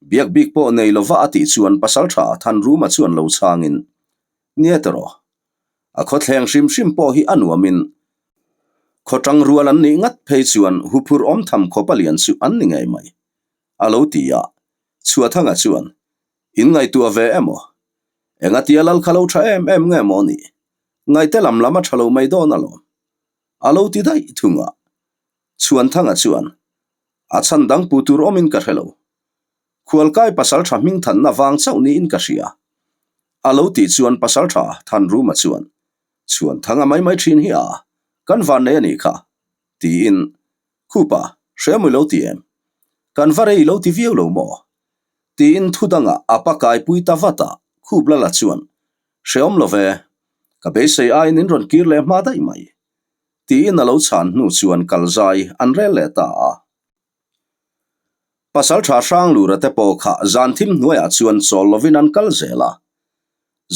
Biak bik pawh nei lova a tih chuan Pasaltha Thanruma chuan lo chhangin, Nia tawh, a khawthleng hrim hrim pawh hi a nuamin khawtang rual an nih ngat phei chuan huphurh awm tham khawp a lian chu an ni ngei mai, a lo ti a. Chhuahthanga chuan, In ngaihtuah ve emaw? Engatia lal kha lo tha em em nge maw ni? Ngaihte lam lam a tha lo mai dawn alawm, a lo ti daih thung a. Chhuanthanga chuan, A chhan dang pu tur awmin ka hre lo. Khualkai pasaltha hming thanna vang chauh niin ka hria. A lo tih chuan pasaltha Thanruma chuan, Chhuanthanga mai mai thin hi a, kan van nei a nih kha, tiin, Khupa, hremui lo ti em? Kan va rei lo ti viau lo maw? Tiin thu dangah a pa kaipui ta vat a, Khup Lala chuan, Hreawm lo ve, ka beisei aiin in rawn kir leh hma daih mai. Tiin a lo chhan hnu chuan kalzai an rel leh ta a. Pasaltha Hranglura te pawh kha zan thim hnuaiah chuan chawl lovin an kal zel a.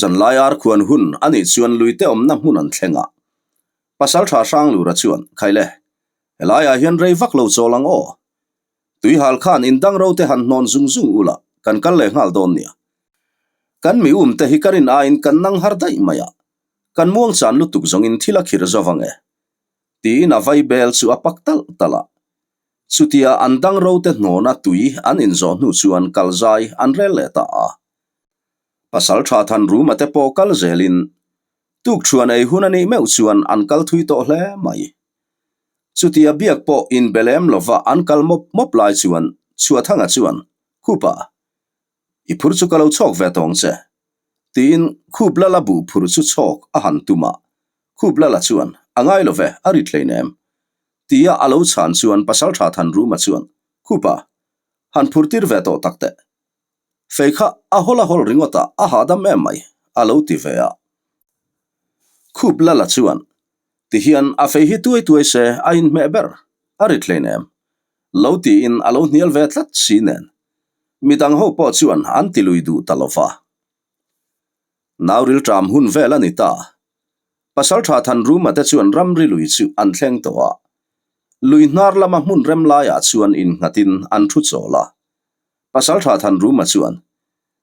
Zanlai ar khuan hun a nih chuan luite awmna hmun an thleng a. Pasalṭha Hranglura chuan, Khaile, helaiah hian rei vak lo chawl ang aw. Tuihal khan indang ro te han hnawn zung zung ula, kan kal leh nghal dawn nia. Kan mi um te hi ka rin aiin kan nang har daih mai a, kan muang chan lutuk zawngin thil a khir zo vang e. Tiin a vai bel chu a pak talh talh a. Chutia an dang ro te hnawna tui an inzawh hnu chuan kal zai an rel leh ta a. Pasal tha than Ruma te pawh kal zelin tukṭhuan ei hun a nih meuh chuan an kal thui tawh hle mai. Chutia biak pawh inbe lem lova an kal mawp mawp lai chuan Chhuathanga chuan, Khupa, i phur chu ka lo chhawk ve tawng che, tiin Khup Lala buh phur chu chhawk a han tum a. Khup Lala chuan, A ngai lo ve, a rit hleinem, tia a lo chhan chuan Pasalṭha Thanruma chuan, Khupa, han phur tir ve tawh tak teh. Fei kha a hawl a hawl ringawt a, a hahdam em mai, a lo ti ve a. Khup Lala chuan, Tihian a fei hi tuai tuai se a inhmeh ber, a rit hlein em? Lo tiin a lo hnial ve tlat si nen. Midang ho pawh chuan an ti lui duh ta lo va. Nau rilṭam hun vel a ni ta. Pasalṭha Thanruma te chuan ramri lui chu an thleng tawh a. Lui hnar lama hmun rem laiah chuan innghatin an thu chawl a. Pasalṭha Thanruma chuan,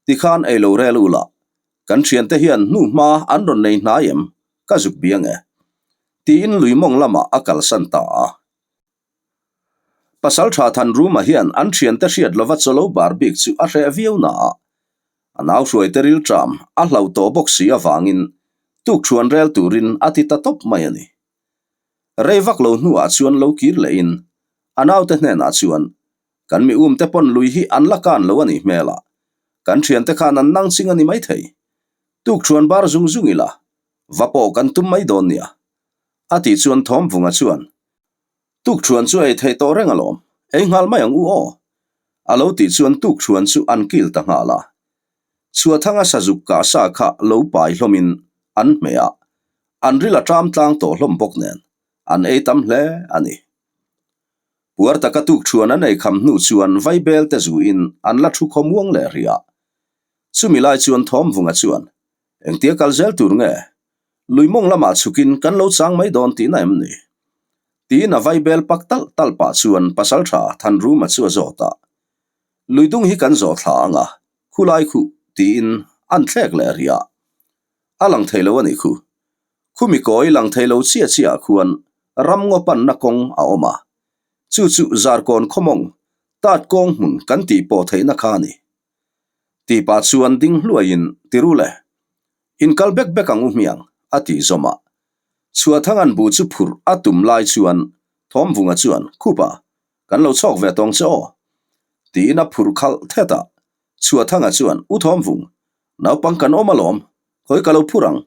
Tikhan ei lo rel u la, kan ṭhiante hian hnu hma an rawn nei hnai em? Ka zuk biang e. Tiin lui mawng lamah a kalsan ta a. Pasalṭha Thanruma hian an ṭhiante hriat lova chawlo bar bik chu a hreh viau na a, a nau hruaite rilṭam a hlau tawh bawk si avangin tukṭhuan rel turin a ti ta tawp mai a ni. Rei vak lo hnuah chuan lo kir lehin a naute hnenah chuan, Kan mi umte pawn lui hi an la kan lo a nih hmel a, kan ṭhiante khan an nang ching a ni maithei. Tukṭhuan bar zung zung ila, va pawh kan tum mai dawn nia. A tih chuan Thawmvunga chuan, Tukṭhuan chu ei theih tawh reng alawm, ei nghal mai ang u aw. A lo tih chuan tukṭhuan chu an kil ta nghal a. Chhuathanga sazuk kah sa kha lo pai hlawmin an hmeh a, an ril a ṭam tlang tawh hlawm bawk nen, an ei tam hle a ni. Puar taka tukṭhuan an ei kham hnu chuan vaibel te zuin an la thu khawmuang leh rih a. Chumi lai chuan Thawmvunga chuan, Engtia kal zel tur nge? Lui mawng lamah chhukin kan lo chang mai dawn tihna em ni? Tiin a vaibel pak talh talh pah chuan Pasalṭha Thanruma chu a zawt a. Lui dung hi kan zawh thla ang a, khulai khuh tiin an thlek leh rih a. A lang thei lo a nih khu. Khumi kawi lang thei lo chiah chiah ah khuan ram ngaw panna kawng a awm a. Chu chu Zarkawn khawmawng tat kawng hmun kan tih pawh theihna kha a ni. Tih pah chuan ding hluaiin ti ru le. Inkal bek bek ang u hmiang, a tih zawm a. Chhuahthangan bu chu phurh a tum lai chuan Thawmvunga chuan, Khupa, kan lo chhawk ve tawng che aw. Tiin a phurh khalh thet a. Chhuathanga chuan, U Thawmvung, naupang kan awm alawm, khawi ka lo phur ang.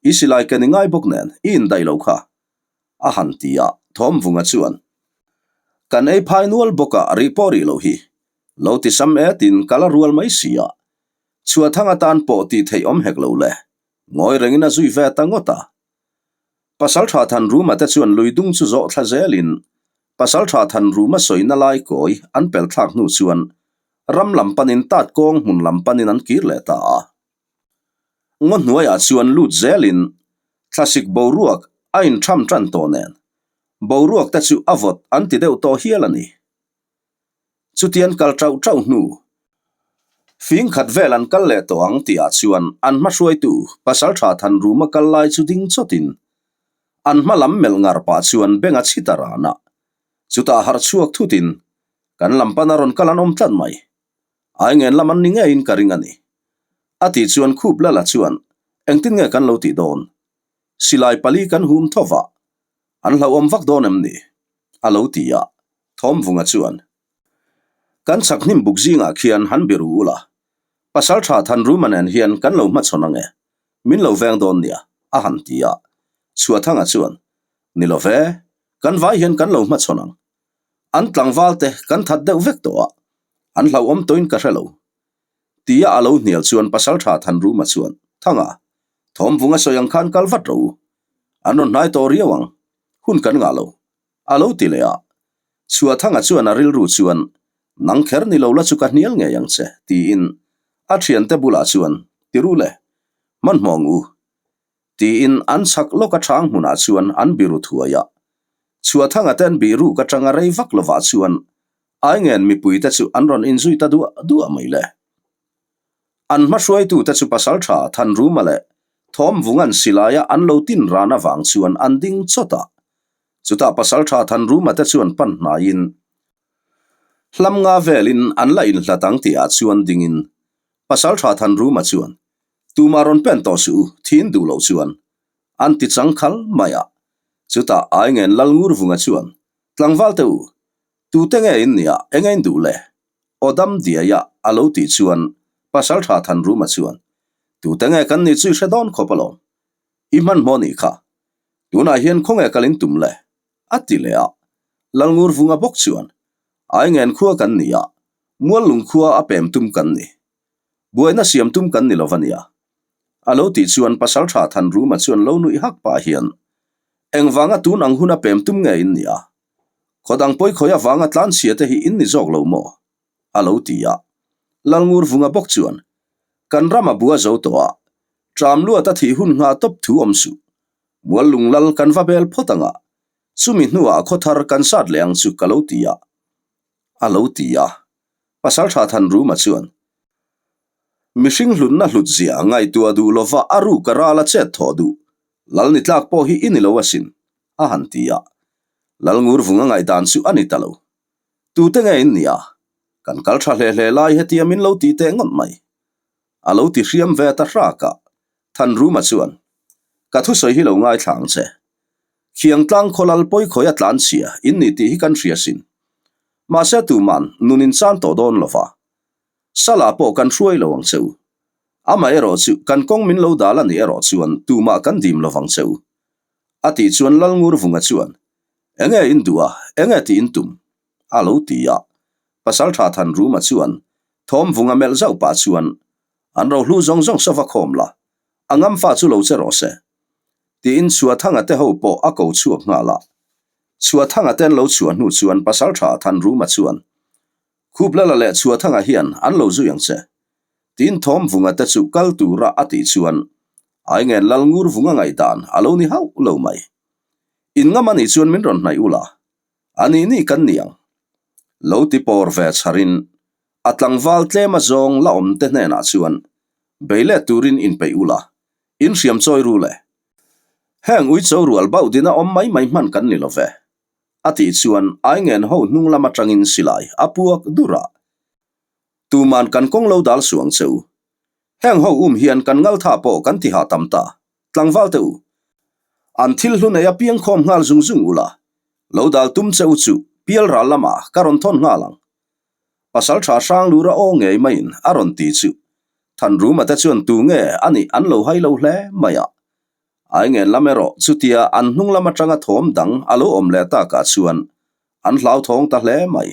I silai ken i ngai bawk nen, i indaih lo kha. A han ti a, Thawmvunga chuan, Kan ei phai nual bawk a, rih pawh rih lo hi. Lo ti sam e tin ka la rual mai si a. Chhuathanga tan pawh tih theih awm hek lo le. Ngawi rengin a zui ve ta ngawt a. Pasalṭha Thanruma te chuan lui dung chu zawh thla zelin Pasalṭha Thanruma sawina lai kawi an pel thlak hnu chuan ram lam panin tat kawng hmun lam panin an kir leh ta a. Ngaw hnuaiah chuan lut zelin thlasik boruak a inṭham ṭan tawh nen boruak te chu a vawt an ti deuh tawh hial a ni. Chutian kal ṭauh ṭauh hnu, fing khat vel an kal leh tawh ang tihah chuan an hma hruaitu Pasalṭha Thanruma kal lai chu ding chawtin an hma lam melh ngar pah chuan beng a chhit a ran a. Chutah harh chhuak thutin kan lam pana rawn kal an awm tlat mai. Aingen lam an ni ngeiin ka ring a ni. A tih chuan Khup Lala chuan engtin nge kan lo tih dawn? Silai pali kan hum tho va, an hlauhawm vak dawn em ni? A lo ti a. Thawmvunga chuan, Kan chak hnim buk zingah khian han biru ula, Pasalṭha Thanruma nen hian kan lo hmachhawn ang e, min lo veng dawn nia, a han ti a. Chhuathanga chuan, Ni lo ve, kan vai hian kan lo hmachhawn ang. An tlangval te kan that deuh vek tawh a, an hlauhawm tawhin ka hre lo. Tia a lo hnial chuan Pasalṭha Thanruma chuan, Thanga, Thawmvunga sawi ang khan kal vat rawh u. An rawn hnai tawh riau ang, hun kan ngah lo. A lo ti leh a. Chhuathanga chuan a rilru chuan, Nang kher ni lo la chu ka hnial ngei ang che, tiin a thiante bulah chuan, Ti ru le, hmanhmawh ang u. Tiin an chhak lawka chang hmunah chuan an biru thuai a. Chhuahthanga te an bih ruk atanga rei vak lovah chuan Aingen mipuite chu an rawn inzui ta duah duah mai le. An hmahruaitute chu Pasaltha Thanruma leh Thawmvunga'n silaia an lo tin ran avang chuan an ding chawt a. Chutah Pasaltha Thanruma te chuan pan hnaiin hlam nga velin an la inhlat ang tihah chuan dingin Pasaltha Thanruma chuan Tumah rawn pen tawh suh u, thin duh loh chuan an ti chang khal mai a. Chutah Aingen Lalngurvunga chuan Tlangval te u, tute nge in nia, eng in duh le? Aw dam diaia a lo tih chuan Pasaltha Thanruma chuan, Tute nge kan nih chu i hre dawn khawp alawm. I hmanhmawh nih kha. Tunah hian khawnge kal in tum le? A ti leh a. Lalngurvunga bawk chuan, Aingen khua kan ni a, Muallung khua a pem tum kan ni. Buaina siam tum kan ni lo va nia. A lo tih chuan Pasaltha Thanruma chuan lo nuih hak pah hian, Engvanga tun ang huna pem tum nge in nia? Khaw dang pawi khawi avanga tlanchhia te hi in ni zawk lo maw? A lo ti a. Lalngurvunga bawk chuan, Kan ram a bua zo tawh a, ṭam luat a thih hun nghah tawp thu awm suh. Muallung lal kan va bel phawt ang a, chumi hnuah khaw thar kan sat leh ang chu ka lo ti a. A lo ti a. Pasalṭha Thanruma chuan, Mihring hlutna hlut zia ngaihtuah duh lova a ruk a ral a chet thawh duh, lal ni tlak pawh hi i ni lo asin, a han ti a. Lalngurvunga ngaihdan chu a ni ta lo. Tute nge in nia? Kan kal tha hle hle lai hetia min lo ti teh ngawt mai. A lo ti hriam ve ta hrak a, Thanruma chuan, Ka thusawi hi lo ngaithla ang che. Khiangtlang khawlal pawikhawi a tlanchhia in ni tih hi kan hria sin. Mahse tuman nun in chan tawh dawn lo va. Sala pawh kan hruai lo ang che u. Amaherawh chu kan kawng min lo dal a nih erawh chuan tumah kan dim lo vang che u. A tih chuan Lalngurvunga chuan, Enge in duh a, enge tih in tum? A lo ti a. Pasaltha Thanruma chuan Thawmvunga melh zauh pah chuan, An rohlu zawng zawng saw va khawm la, a ngamfa chu lo che rawh se. Tiin Chhuathanga te ho pawh a ko chhuak nghal a. Chhuathanga te an lo chhuah hnu chuan Pasaltha Thanruma chuan, Khuplala leh Chhuathanga hian an lo zui ang che. Tiin Thawmvunga te chu kal tura a tih chuan Aingen Lalngurvunga ngaihdan a lo ni hauh lo mai. In ngam anih chuan min rawn hnaih ula, a nih nih kan ni ang. Lo ti pawr ve chharin a tlangval tlem azawng la awm te hnenah chuan bei let turin inpeih ula, in hriam chawi ru le. Heng uicho rual bauh dina awm mai mai hman kan ni lo ve. A tih chuan Aingen ho hnung lam atangin silai a puak dur a. Tuman kan kawng lo dal suang che u. Heng ho um hian kan ngaltha pawh kan ti hah tam ta. Tlangval te u. An thil hlu nei a piang khawm nghal zung zung ula. Lo dal tum che u chu pial ral lamah ka rawn thawn nghal ang. Pasal tha hrang lura aw ngei maiin a rawn ti chu Thanruma te chuan tu nge a nih an lo hai lo hle mai a. Aingen lam erawh chutia an hnung lam atanga thawm dang a lo awm leh takah chuan an hlauthawng ta hle mai.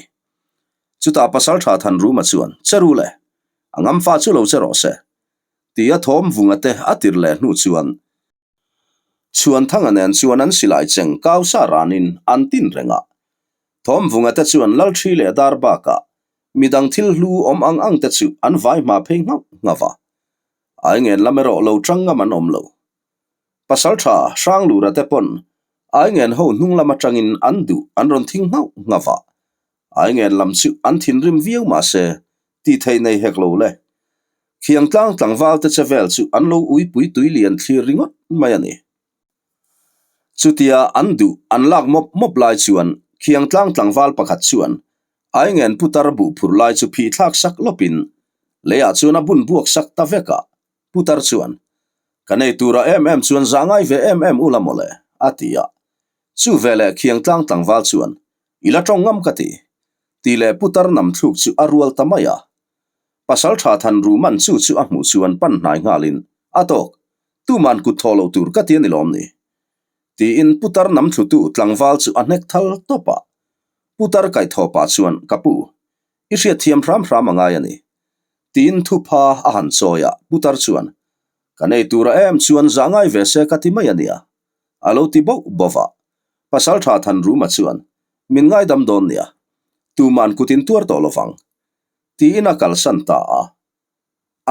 Chutah pasal tha Thanruma chuan, Che ru le, a ngamfa chu lo che rawh se, tia thawm vunga te a tir leh hnu chuan Chhuanthanga nen chuan an silai cheng kau sa ranin an tin reng a. Thawmvunga te chuan Lalṭhi leh dar bakah midang thil hlu awm ang ang te chu an vai hma phei nghauh nghauh a. Aingen lam erawh lo ṭang ngam an awm lo. Pasalṭha Hranglura te pawn Aingen ho hnung lam aṭangin an duh an rawn thing nghauh nghauh a. Aingen lam chu an thinrim viau mahse tih theih nei hek lo le. Khiangtlang tlangval te che vel chu an lo uipui tui lian thlir ringawt mai a ni. Chutia an duh an lak mawp mawp lai chuan Khiangtlang tlangval pakhat chuan Aingen putar buh phur lai chu phih thlak sak lawpin leiah chuan a bun buak sak ta vek a. Putar chuan, Ka nei tura em em chuan zah ngai ve em em ula mawle, a ti a. Chu veleh Khiangtlang tlangval chuan, I la tawng ngam ka ti. Tih leh putar nam thluk chu a rual ta mai a. Pasal tha than ru man chu chu a hmuh chuan pan hnai nghalin, A tawk, tuman kut thawh loh tur ka ti a ni lawm ni? Tiin putar nam thlutu tlangval chu a hnek thal tawp a. Putar kaihthawh pah chuan, Ka pu, i hriatthiam hram hram a ngai a ni. Tiin thupha a han chawi a, putar chuan, Ka nei tura em chuan zah ngai ve se ka ti mai a nia. A lo ti bauh bauh a. Pasaltha Thanruma chuan, Min ngaidam dawn nia. Tuman kut in tuar tawh lovang. Tiin a kalsan ta a.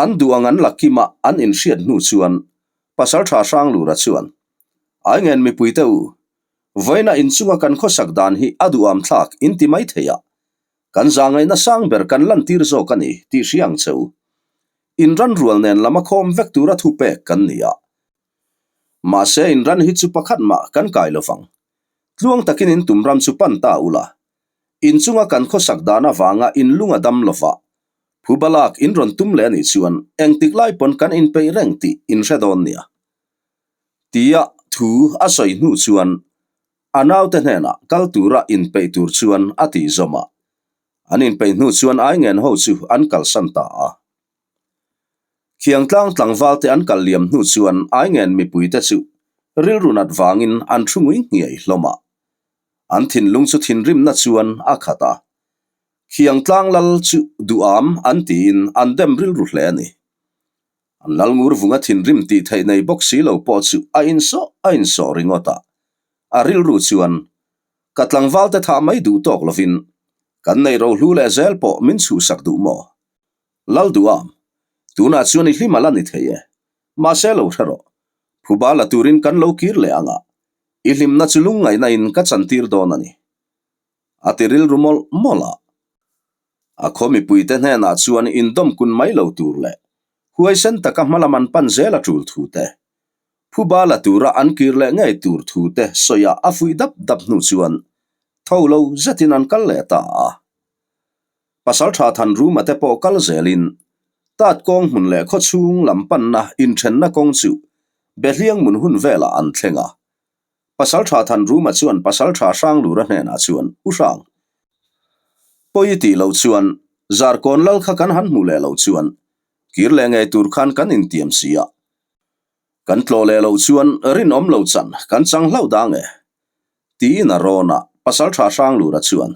An duh ang an la kim a, an inhriat hnu chuan. Pasalṭha Hranglura chuan, Aingen mipuite u, vawiina inchunga kan khawsak dan hi a duham thlak in ti mai thei a, kan zahngaihna sang ber kan lantir zawk a ni tih hria ang che u. Inran rual nen lama khawm vek tura thupek kan ni a. Mahse inran hi chu pakhat mah kan kai lo vang. Tluang takin in tum ram chu pan ta ula. Inchunga kan khawsak dan avanga in lung a dam lova, Phuba lak in rawn tum leh a nih chuan engtik lai pawn kan inpeih reng tih in hre dawn nia. Tia thu a sawi hnu chuan a naute hnenah kal tura inpeih tur chuan a tih zawm a. An inpeih hnu chuan Aingen ho chu an kalsan ta a. Khiangtlang tlangval te an kal liam hnu chuan Aingen mipuite chu rilru nat vangin an thu ngui nghiai hlawm a. An thinlung chu thinrimna chuan a khat a. Khiangtlang lal chu duham an tiin an dem rilru hle a ni. An lal ngur vunga thinrim tih theih nei bawk si lo pawh chu a insawh a insawh ringawt a. A rilru chuan, Ka tlangval te thah mai duh tawk lovin kan nei rohlu leh zel pawh min chhuhsak duh maw? Lal duham, tunah chuan i hlim a la ni thei e. Mahse lo hre rawh, phuba la turin kan lo kir leh ang a, i hlimna chu lungngaihna in ka chantir dawn a ni. A ti rilru mawlh mawlh a. A khaw mipuite hnenah chuan indawm kun mai lo tur leh huaisen taka hmalam an pan zel a tul thu te, phuba la tura an kir leh ngei tur thu te sawiah a fuih dap dap hnu chuan tho lo zetin an kal leh ta a. Pasaltha Thanruma te pawh kal zelin Tat kawng hmun leh khawchhung lam panna inthenna kawng chu Behliang mun hun velah an thleng a. Pasalṭha Thanruma chuan Pasalṭha Hranglura hnenah chuan, U Hrang, pawi i tih loh chuan Zarkawn lal kha kan han hmuh leh loh chuan kir leh ngei tur khan kan intiam si a, kan tlawh leh loh chuan rinawm lo chan kan chang hlauh dang e, tiin a rawn a, Pasalṭha Hranglura chuan,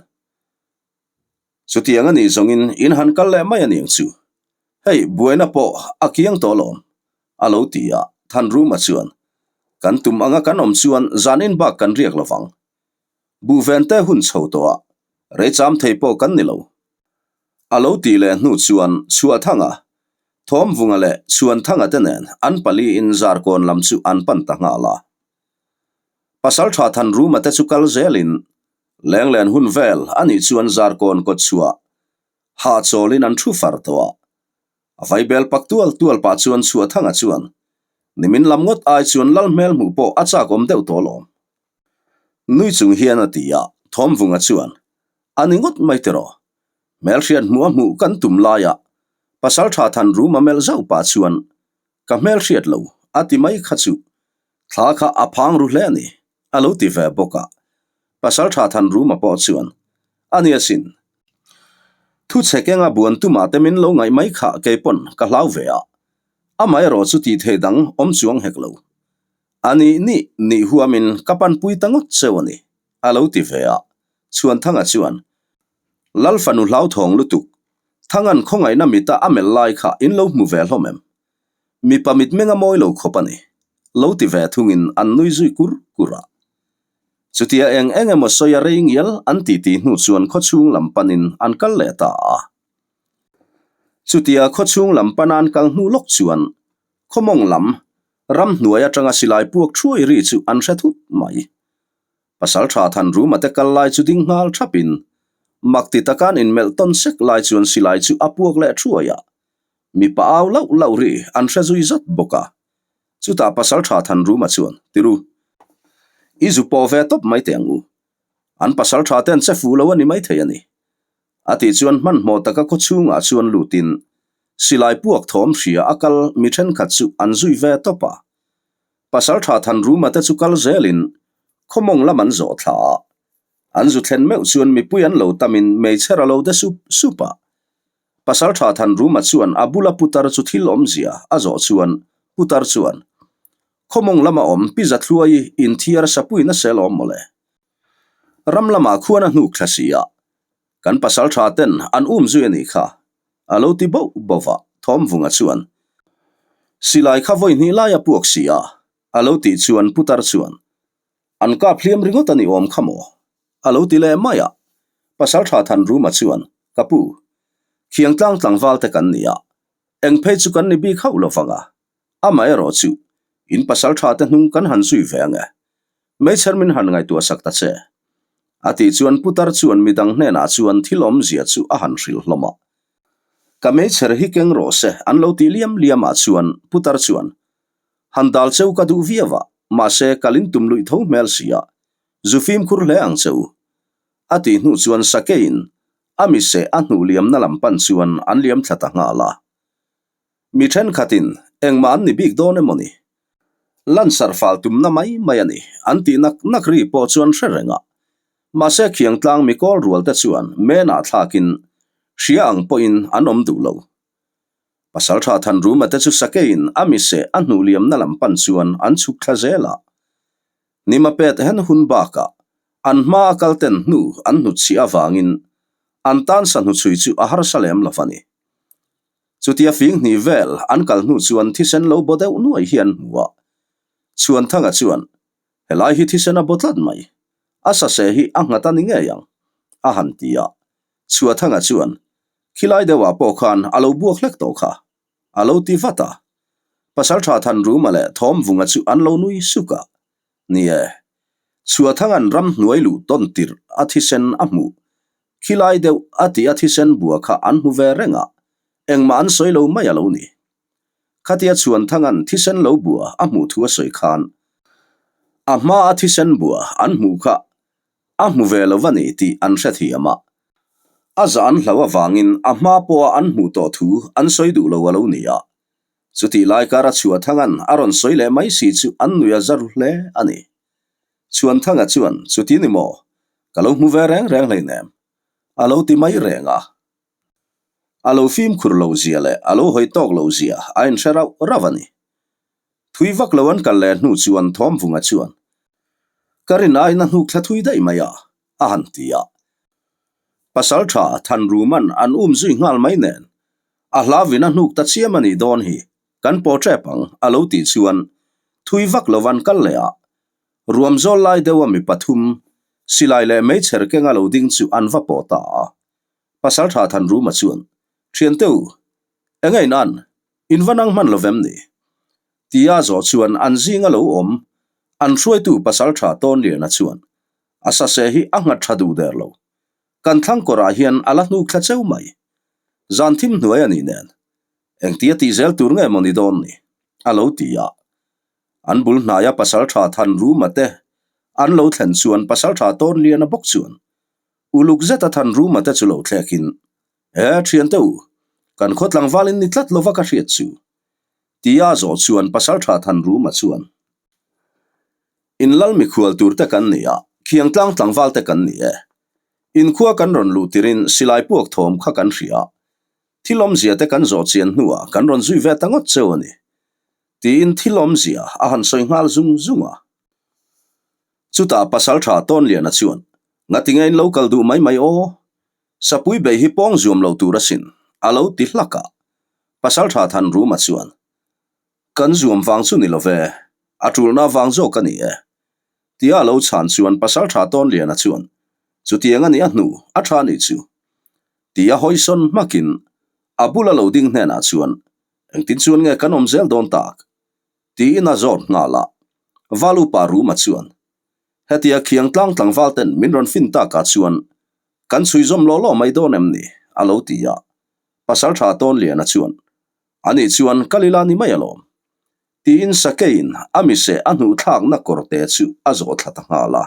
Chutiang a nih zawngin in han kal leh mai a niang chu. Hei, buaina pawh a kiang tawh alawm, a lo ti a, Thanruma chuan, Kan tum anga kan awm chuan zanin bak kan riak lo vang. Buhvente hun chho tawh a, rei cham thei pawh kan ni lo. A lo tih leh hnu chuan Chhuahthanga, Thawmvunga leh Chhuanthanga te nen an paliin Zarkawn lam chu an pan ta nghal a. Pasalṭha Thanruma te chu kal zelin Lenglen hun vel a nih chuan Zarkawn kawt chhuah hahchawlin an thu far tawh a. A vaibel pak tual tual pah chuan Chhuahthanga chuan nimin lam ngawt ai chuan lal hmel hmuh pawh a chak awm deuh tawh lawm. Nui chung hian a ti a, Thawmvunga chuan, A ni ngawt mai tiraw? Hmelhriat hmuh a hmuh kan tum laia Pasaltha Thanruma melh zauh pah chuan Ka hmelhriat lo a ti mai kha chu thla kha a phang ru hle a ni. A lo ti ve bawk a, Pasalṭha Thanruma pawh chuan, A ni asin. Thu chhe kenga buan tumah te min lo ngaih mai kha kei pawn ka hlau ve a, amaherawh chu tih thei dang awm chuang hek lo. A nih nih nih huamin ka panpui ta ngawt cheu a ni, a lo ti ve a, Chhuanthanga chuan, Lal fanu hlauthawng lutuk, Thangan khawngaihna mita a melh lai kha in lo hmu ve hlawm em? Mipa mitmeng a mawi lo khawp a ni. Lo ti ve thungin an nui zui kur kur a. Chutia eng eng emaw sawi a rei ngial an titi hnu chuan khawchhung lam panin an kal leh ta a. Chutia khawchhung lam pana an kal hnu lawk chuan khawmawng lam ramhnuai atanga silai puak thuai ri chu an hre thut mai. Pasalṭha Thanruma te kal lai chu ding nghal thapin mak ti taka an inmelh tawn sek lai chuan silai chu a puak leh thuai a. Mipa au lauh lauh ri an hre zui zat bawk a. Chutah Pasalṭha Thanruma chuan, Tiru, i zu pawh ve tawp mai teh ang u. An pasalṭha te an che fuh lo a ni maithei a ni. A tih chuan hmanhmawh taka khaw chhungah chuan lutin silai puak thawm hria a kal mi thenkhat chu an zui ve tawp a. Pasalṭha Thanruma te chu kal zelin khawmawng lam an zawh thla a. An zu thlen meuh chuan mipui an lo tamin meichher a lo de sup sup a. Pasalṭha Thanruma chuan a bula putar chu thil awmzia a zawh chuan putar chuan, Khawmawng lama awm Pi Zathluai inthiar sapui nasa lawm mawle. Ram lamah khuan a hnuk thla si a, kan pasalṭha ten an um zui a nih kha, a lo ti bauh bauh va, Thawmvunga chuan, Silai kha vawi hnih lai a puak si a, a lo tih chuan putar chuan, An kap hliam ringawt a ni awm kha maw? A lo ti leh mai a. Pasalṭha Thanruma chuan, Ka pu, Khiangtlang tlangval te kan ni a, eng phei chu kan ni bik hauh lo vang a, amaherawh chu. In pasaltha te hnung kan han zui ve ang e. Meichher min han ngaihtuah sak ta che. A tih chuan putar chuan midang hnenah chuan thil awmzia chu a han hrilh hlawm a. Ka meichher hi keng rawh se an lo tih liam liam ah chuan putar chuan han dal cheu ka duh viau a, mahse kal in tum luih tho hmel si a, zu fimkhur hle ang che u. A tih hnu chuan sakeiin a miseh a hnuh liamna lam pan chuan an liam thla ta nghal a. Mi thenkhatin engmah an ni bik dawn emaw ni? Lansarh fal tumna mai mai a ni an tih nak nak ri pawh chuan hre reng a. Mahse khiangtlang mi kawl rual te chuan menah thlakin hria ang pawhin an awm duh lo. Pasaltha Thanruma te chu sakeiin a miseh a hnuh liamna lam pan chuan an chhuk thla zel a. Nima pet hen hun bakah an hma a kal ten hnu an hnutchhiah avangin an tan sa hnuchhui chu a harsa lem lo a ni. Chutia fing hnih vel an kal hnu chuan thisen lo baw deuh nuai hi an hmu a. Chhuanthanga chuan, Helai hi thisen a baw tlat mai. A sase hi a nghat a ni ngei ang, a han ti a. Chhuathanga chuan, Khilai deuhah pawh khan a lo buak hlek tawh kha, a lo ti vat a. Pasaltha Thanruma leh Thawmvunga chu an lo nui suk a. Ni e, Chhuathanga'n ramhnuai luh tawn tirh a thisen a hmuh Khilai deuh a tih a thisen bua kha an hmu ve reng a, engmah an sawi lo mai a lo ni. Khatia Chhuanthanga'n thisen lo bua a hmuh thu a sawi khan, a hma a thisen bua an hmuh kha a hmu ve lo va ni tih an hrethiam a. A zah an hlau avangin a hma pawha an hmuh tawh thu an sawi duh lo a lo ni a. Chutih lai kara Chhuathanga'n a rawn sawi leh mai si chu an nui a za ru hle a ni. Chhuanthanga chuan, Chuti ni maw? Ka lo hmu ve reng reng hleinem. A lo ti mai reng a. A lo fimkhur lo zia leh a lo hawi tawk lo zia a inhre rauh rauh a ni. Thui vak lo an kal leh hnu chuan Thawmvunga chuan, Ka rin aiin a hnuk thla thui daih mai a, a han ti a. Pasaltha Thanruman an um zui nghal mai nen, a hlauvin a hnuk ta chiam a nih dawn hi. Kan pawh tep ang, a lo tih chuan thui vak lo van kal leh a, ruam zawl lai deuha mi pathum, silai leh meichher kenga lo ding chu an va pawh ta a. Pasaltha Thanruma chuan, Thiante u, eng ein an, in va nang hman lo vem ni? Tia zawh chuan an zinga lo awm, an hruaitu Pasaltha Tawnliana chuan, A sase hi a nghat tha duh der lo. Kan thlang kawrah hian a la hnuk thla cheu mai. Zan thim hnuai a nih nen, Engtia tih zel tur nge maw ni dawn ni? a lo ti a. An bul hnaia pasaltha Thanruma te an lo thlen chuan pasaltha Tawnliana bawk chuan uluk zeta Thanruma te chu lo thlekin, E thiante u, kan khaw tlangval in ni tlat lova ka hriat chu. Tia zawh chuan pasaltha Thanruma chuan, In lal mikhual tur te kan ni a, khiangtlang tlangval te kan ni e. Inkhua kan rawn luh tirin silai puak thawm kha kan hria a, Thil awmzia te kan zawh chian hnuah kan rawn zui ve ta ngawt cheu a ni, tiin thil awmzia a han sawi nghal zung zung a. Chutah Pasaltha Tawnliana chuan, Ngatinge in lo kal duh mai mai aw? Sapui bei hi pawng zuam lo tur asin, a lo ti hlak a. Pasaltha Thanruma chuan, Kan zuam vang chu ni lo ve, a tulna vang zawk a ni e. Tia a lo chhan chuan Pasaltha Tawnliana chuan, Chutiang a nih a hnu, a tha nih chu. Tia hawisawn hmakin a bula lo ding hnenah chuan, Engtin chuan nge kan awm zel dawn tak? Tiin a zawt nghal a. Val upa Ruma chuan, Hetia khiang tlang tlangval ten min rawn fin takah chuan kan chhui zawm law law mai dawn em ni? a lo ti a. Pasaltha Tawnliana chuan, Ani chuan kal ila ni mai alawm. Tiin Sakeiin a miseh a hnuh thlakna kawrte chu a zawh thla ta nghal a.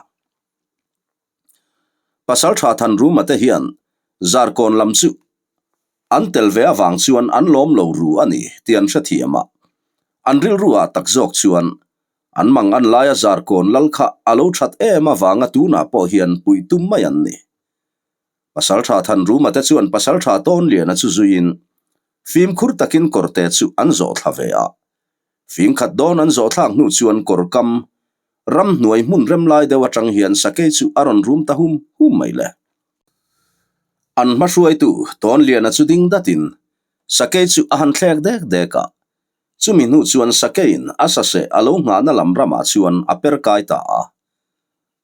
Pasaltha Thanruma te hian Zarkawn lam chu an tel ve avang chuan an lawm lo ru a ni tih an hrethiam a. An rilru ah tak zawk chuan an mang an laia Zarkawn lal kha a lo that em avanga tunah pawh hian puih tum mai an ni. Pasaltha Thanruma te chuan Pasaltha Tawnliana chu zuiin fimkhur takin kawrte chu an zawh thla ve a. Fingkhat dawn an zawh thlak hnu chuan kawr kam ramhnuai hmun rem lai deuh atang hian sakei chu a rawn rum ta hum hum mai le. An hma hruaitu Tawnliana chu ding datin sakei chu a han thlek dek dek a. Chumi hnu chuan sakeiin a saseh a lo nghahna lam ramah chuan a per kai ta a.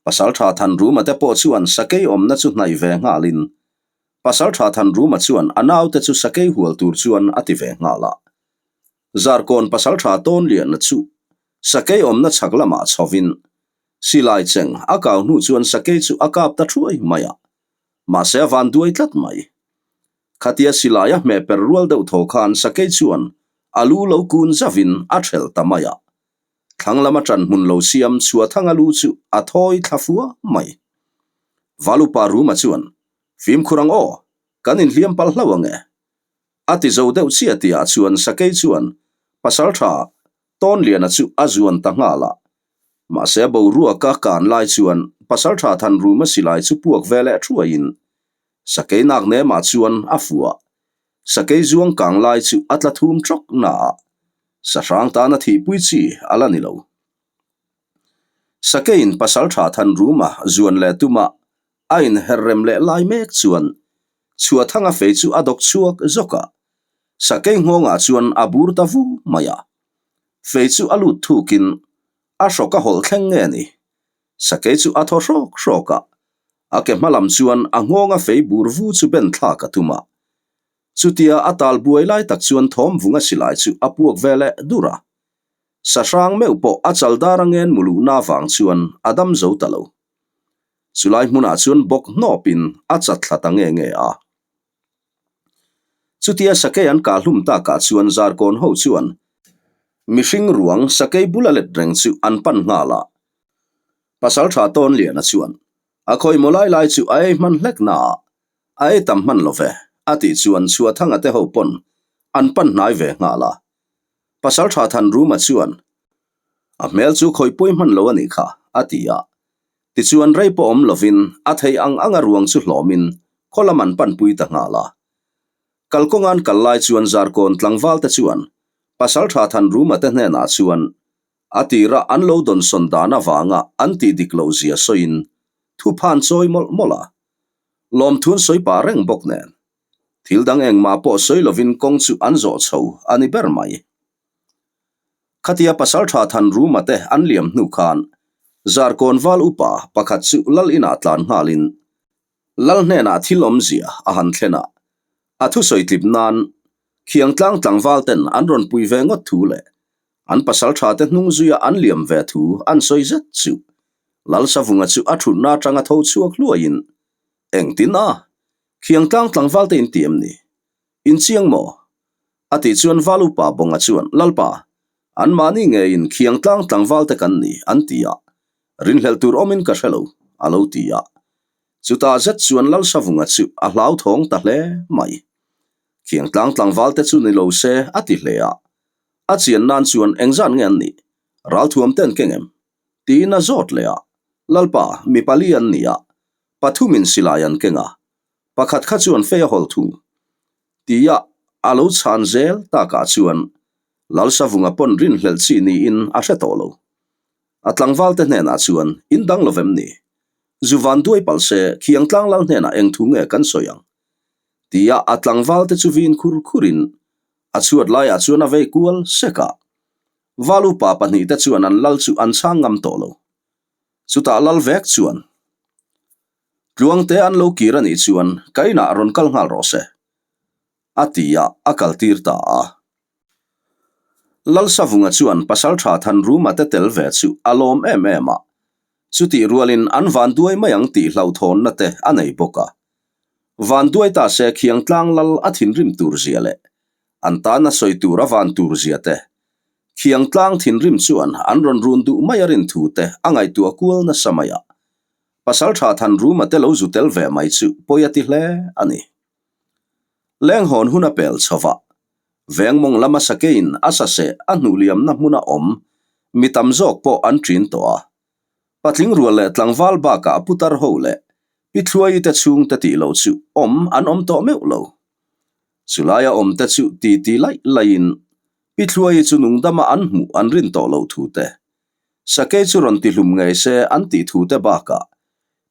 Pasaltha Thanruma te pawh chuan sakei awmna chu hnaih ve nghalin Pasaltha Thanruma chuan a naute chu sakei hual tur chuan a ti ve nghal a. Zarkawn Pasaltha Tawnliana chu. Sakei awmna chhak lamah chhovin silai cheng a kau hnu chuan sakei chu a kap ta thuai mai a, mahse a van duai tlat mai. Khatia silai a hmeh per rual deuh tho khan sakei chuan a lu lo kun zavin a thelh ta mai a. Thlang lama ṭan hmun lo siam Chhuathanga lu chu a thawi thla fua mai. Valupa Ruma chuan, Fimkhur ang aw, kan inhliam palh hlauh ang e. A ti zo deuh chiah tihah chuan Sakei chuan Pasalṭha Tawnliana chu a zuan ta nghal a. Mahse boruaka kan lai chuan Pasalṭha Thanruma silai chu puak ve leh thuaiin Sakei nak nemah chuan a fuah. Sakei zuang kang lai chu a tla thum tawk naah Sahrang tana thihpui chi a la ni lo. Sakeiin Pasalṭha Thanruma zuan leh tuma a inher rem leh lai mek chuan Chhuathanga fei chu a dawk chhuak zawk a, sakei nghawngah chuan a bur ta vu mai a. Fei chu a lut thukin a hrawk a hawlh thleng nge ni? Sakei chu a thaw hrawk hrawk a, a ke hma lam chuan a nghawnga fei bur vu chu ben thlak a tum a. Chutia a tal buai lai tak chuan thawm vunga silai chu a puak ve leh dur a. Sahrang meuh pawh a chal dar a ngen muluhna vang chuan a dam zo ta lo. Chulai hmunah chuan bawk hnawpin a chat thla ta nge nge a. Chutia sakei an kah hlum takah chuan Zarkawn ho chuan mihring ruang sakei bula let reng chu an pan nghal a. Pasaltha Tawnliana chuan a khawimaw lai lai chu a ei hman hlek naah a ei tam hman lo ve a tih chuan Chhuathanga te ho pawn an pan hnai ve nghal a. Pasaltha Thanruma chuan a hmel chu khawipui hman lo a nih kha a ti a. Tichuan rei pawh awm lovin a thei ang anga ruang chu hlawmin khaw lam an panpui ta nghal a. Kalkawnga an kal lai chuan Zarkawn tlangval te chuan Pasaltha Thanruma te hnenah chuan a tira an lo dawnsawn dan avanga an tih dik loh zia sawiin thuphan chawi mawlh mawlh a. Lawmthun sawi pah reng bawk nen thil dang engmah pawh sawi lovin kawng chu an zawh chho a ni ber mai. Khatia Pasaltha Thanruma te an liam hnu khan Zarkawn val upa pakhat chu lal inah tlan nghalin lal hnenah thil awmzia a han thlen a, a thusawi tlip nan Khiangtlang tlangval ten an rawn pui ve ngawt thu leh an pasaltha te hnung zuia an liam ve thu an sawi zet chu Lalsavunga chu a thutna atanga tho chhuak hluaiin engtin a Khiangtlang tlangval te in ti em ni? Inchiang maw? A tih chuan Val upa Bawnga chuan, Lalpa, anmahni ngeiin khiangtlang tlangval te kan ni, an ti a. Rinhlelh tur awmin ka hre lo, a lo ti a. Chutah zet chuan Lalsavunga chu a hlauthawng ta hle mai. Khiangtlang tlangval te chu ni lo se, a ti hle a. A chian nan chuan engzat nge an nih? Ralthuam ten keng em? Tiin a zawt leh a. Lalpa, mi pali an ni a, pathumin silai an keng a, pakhat kha chuan fei a hawl thung. Tia a lo chhan zel takah chuan Lalsavunga pawn rinhlelh chi niin a hre tawh lo. A tlangvalte hnenah chuan in dang lo vem ni? Zu van duai palh se Khiangtlang lal hnenah eng thu nge kan sawi ang? Tia a tlangvalte chu vin khur khurin a chhuat laiah chuan a vei kual sek a. Val upa pahnihte chuan an lal chu an chhang ngam tawh lo. Chutah lal vek chuan Tluangte an lo kir a nih chuan ka inah rawn kal nghal rawh se, a ti a, a kaltir ta a. Lalsavunga chuan Pasaltha Thanruma te tel ve chu a lawm em em a, chutih rualin an vanduai mai ang tih hlauhthawnna te a nei bawk a. Vanduai ta se Khiangtlang lal a thinrim tur zia leh an tana sawi tur a van tur zia te, Khiangtlang thinrim chuan an rawn run duh mai a rin thu te a ngaihtuah kual nasa mai a. Pasaltha Thanruma te lo zu tel ve mai chu pawi a ti hle a ni. Lenghawn hun a pel chho va, Vengmawng lama sakeiin a saseh a hnuhliamna hmuna awm mi tam zawk pawh an ṭin tawh a. Patling rual leh tlangval bakah putar ho leh Pi Thluaii te chhungte tih loh chu awm an awm tawh meuh lo. Chulaia awmte chu titi laih laihin Pi Thluaii chu nungdama an hmuh an rin tawh loh thu te, Sakei chu rawn tihlum ngei se an tih thu te bakah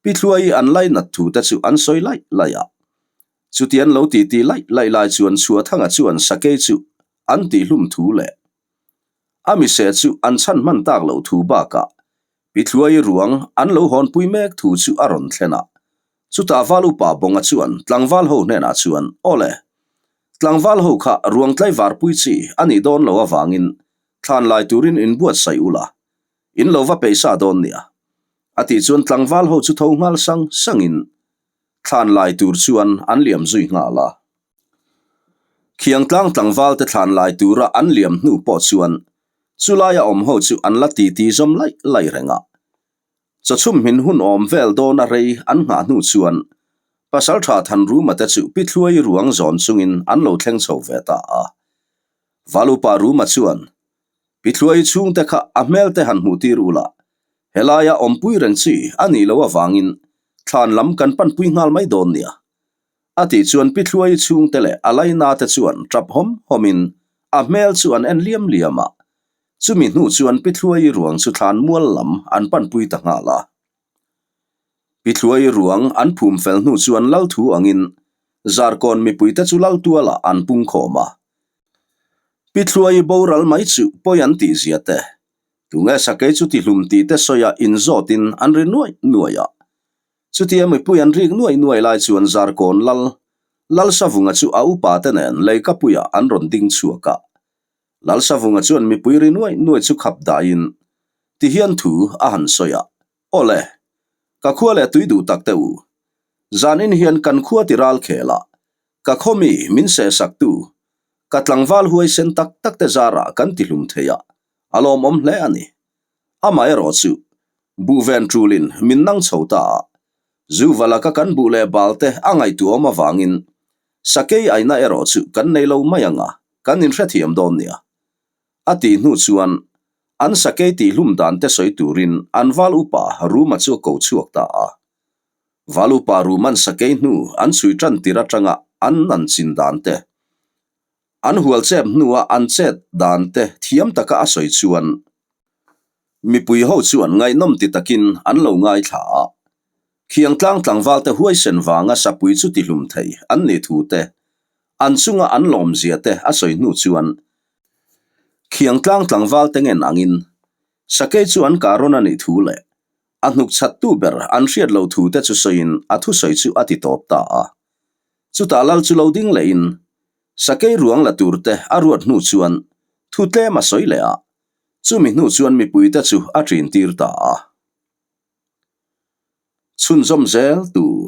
Pi Thluaii an lainat thu te chu an sawi laih laih a. Chuti an lo titi laih laih lai chuan Chhuathanga chuan Sakei chu an tihlum thu leh a mise chu an chhan hman tak loh thu bakah Pi Thluaii ruang an lo hawnpui mek thu chu a rawn thlen a. Chutah Val upa Bawnga chuan tlangval ho hnenah chuan, Awle, tlangval ho kha ruang tlaivarpui chi a nih dawn lo avangin. Thlan lai turin inbuatsaih ula, in lo va peih sa dawn nia. A tih chuan tlangval ho chu tho nghal sang sangin thlan lai tur chuan an liam zui nghal a. Khiangtlang tlangval te thlan lai tura an liam hnu pawh chuan chulaia awm ho chu an la titi zawm laih laih reng a. Chawchhum hmin hun awm vel dawna rei an nghah hnu chuan Pasaltha Thanruma te chu Pithluai ruang zawn chungin an lo thleng chho ve ta a. Valupa Ruma chuan Pithluai chhungte kha a hmel te han hmuh tir ula, helaia awmpui reng chi a nih loh avangin thlan lam kan panpui nghal mai dawn nia. A tih chuan Pithluai chhungte leh a laina te chuan tap hawm hawmin a hmel chu an en liam liam a. Chumi hnu chuan Pithluai ruang chu thlan mual lam an panpui ta nghal a. Pithluai ruang an phum fel hnu chuan Lalthu angin Zarkawn mipuite chu Laltualah an pungkhawm a. Pithluai boral mai chu pawi an tih zia te, tunge sakei chu tihlum tih te sawi a inzawtin an ri nuaih nuaih a. Chutia mipui an rik nuaih nuaih lai chuan Zarkawn Lal, Lalsavunga chu a upa te nen leikapuiah an rawn ding chhuak a. Lalsavunga chuan mipui ri nuaih nuaih chu khap dahin tihian thu a han sawi a, Awle, ka khua leh tui duh tak te u. Zanin hian kan khua ti ral khel a, ka khaw mi min sehsak tu, ka tlangval huaisen tak tak te zarah kan ti hlum thei a, a lawmawm hle a ni. Amaherawh chu, buh ven tulin min nang chho ta a, Zuvala ka kan buh leh bal te a ngaihtuahawm avangin sakei aina erawh chu kan nei lo mai ang a, kan inhrethiam dawn nia. A tih hnu chuan an sakei tihhlum dan te sawi turin an val upa Ruma chu a ko chhuak ta a. Val upa Ruma'n sakei hnu an chhui tan tir atanga an nan chin dan te, an hual chep hnua an chet dan te thiam taka a sawi chuan mipui ho chuan ngaihnawm ti takin an lo ngaithla a. Khiangtlang tlangvalte huaisen vanga sapui chu tihlum thei an nih thu te, an chunga an lawmzia te a sawi hnu chuan Khiangtlang tlangvalte ngen angin sakei chu an kah rawn a nih thu leh a hnuk chhattu ber an hriat loh thu te chu sawiin a thusawi chu a ti tawp ta a. Chutah lal chu lo ding lehin sakei ruang la tur te a ruat hnu chuan thu tlem a sawi leh a, chumi hnu chuan mipuite chu a ṭin tir ta a. Chhunzawm zel tur.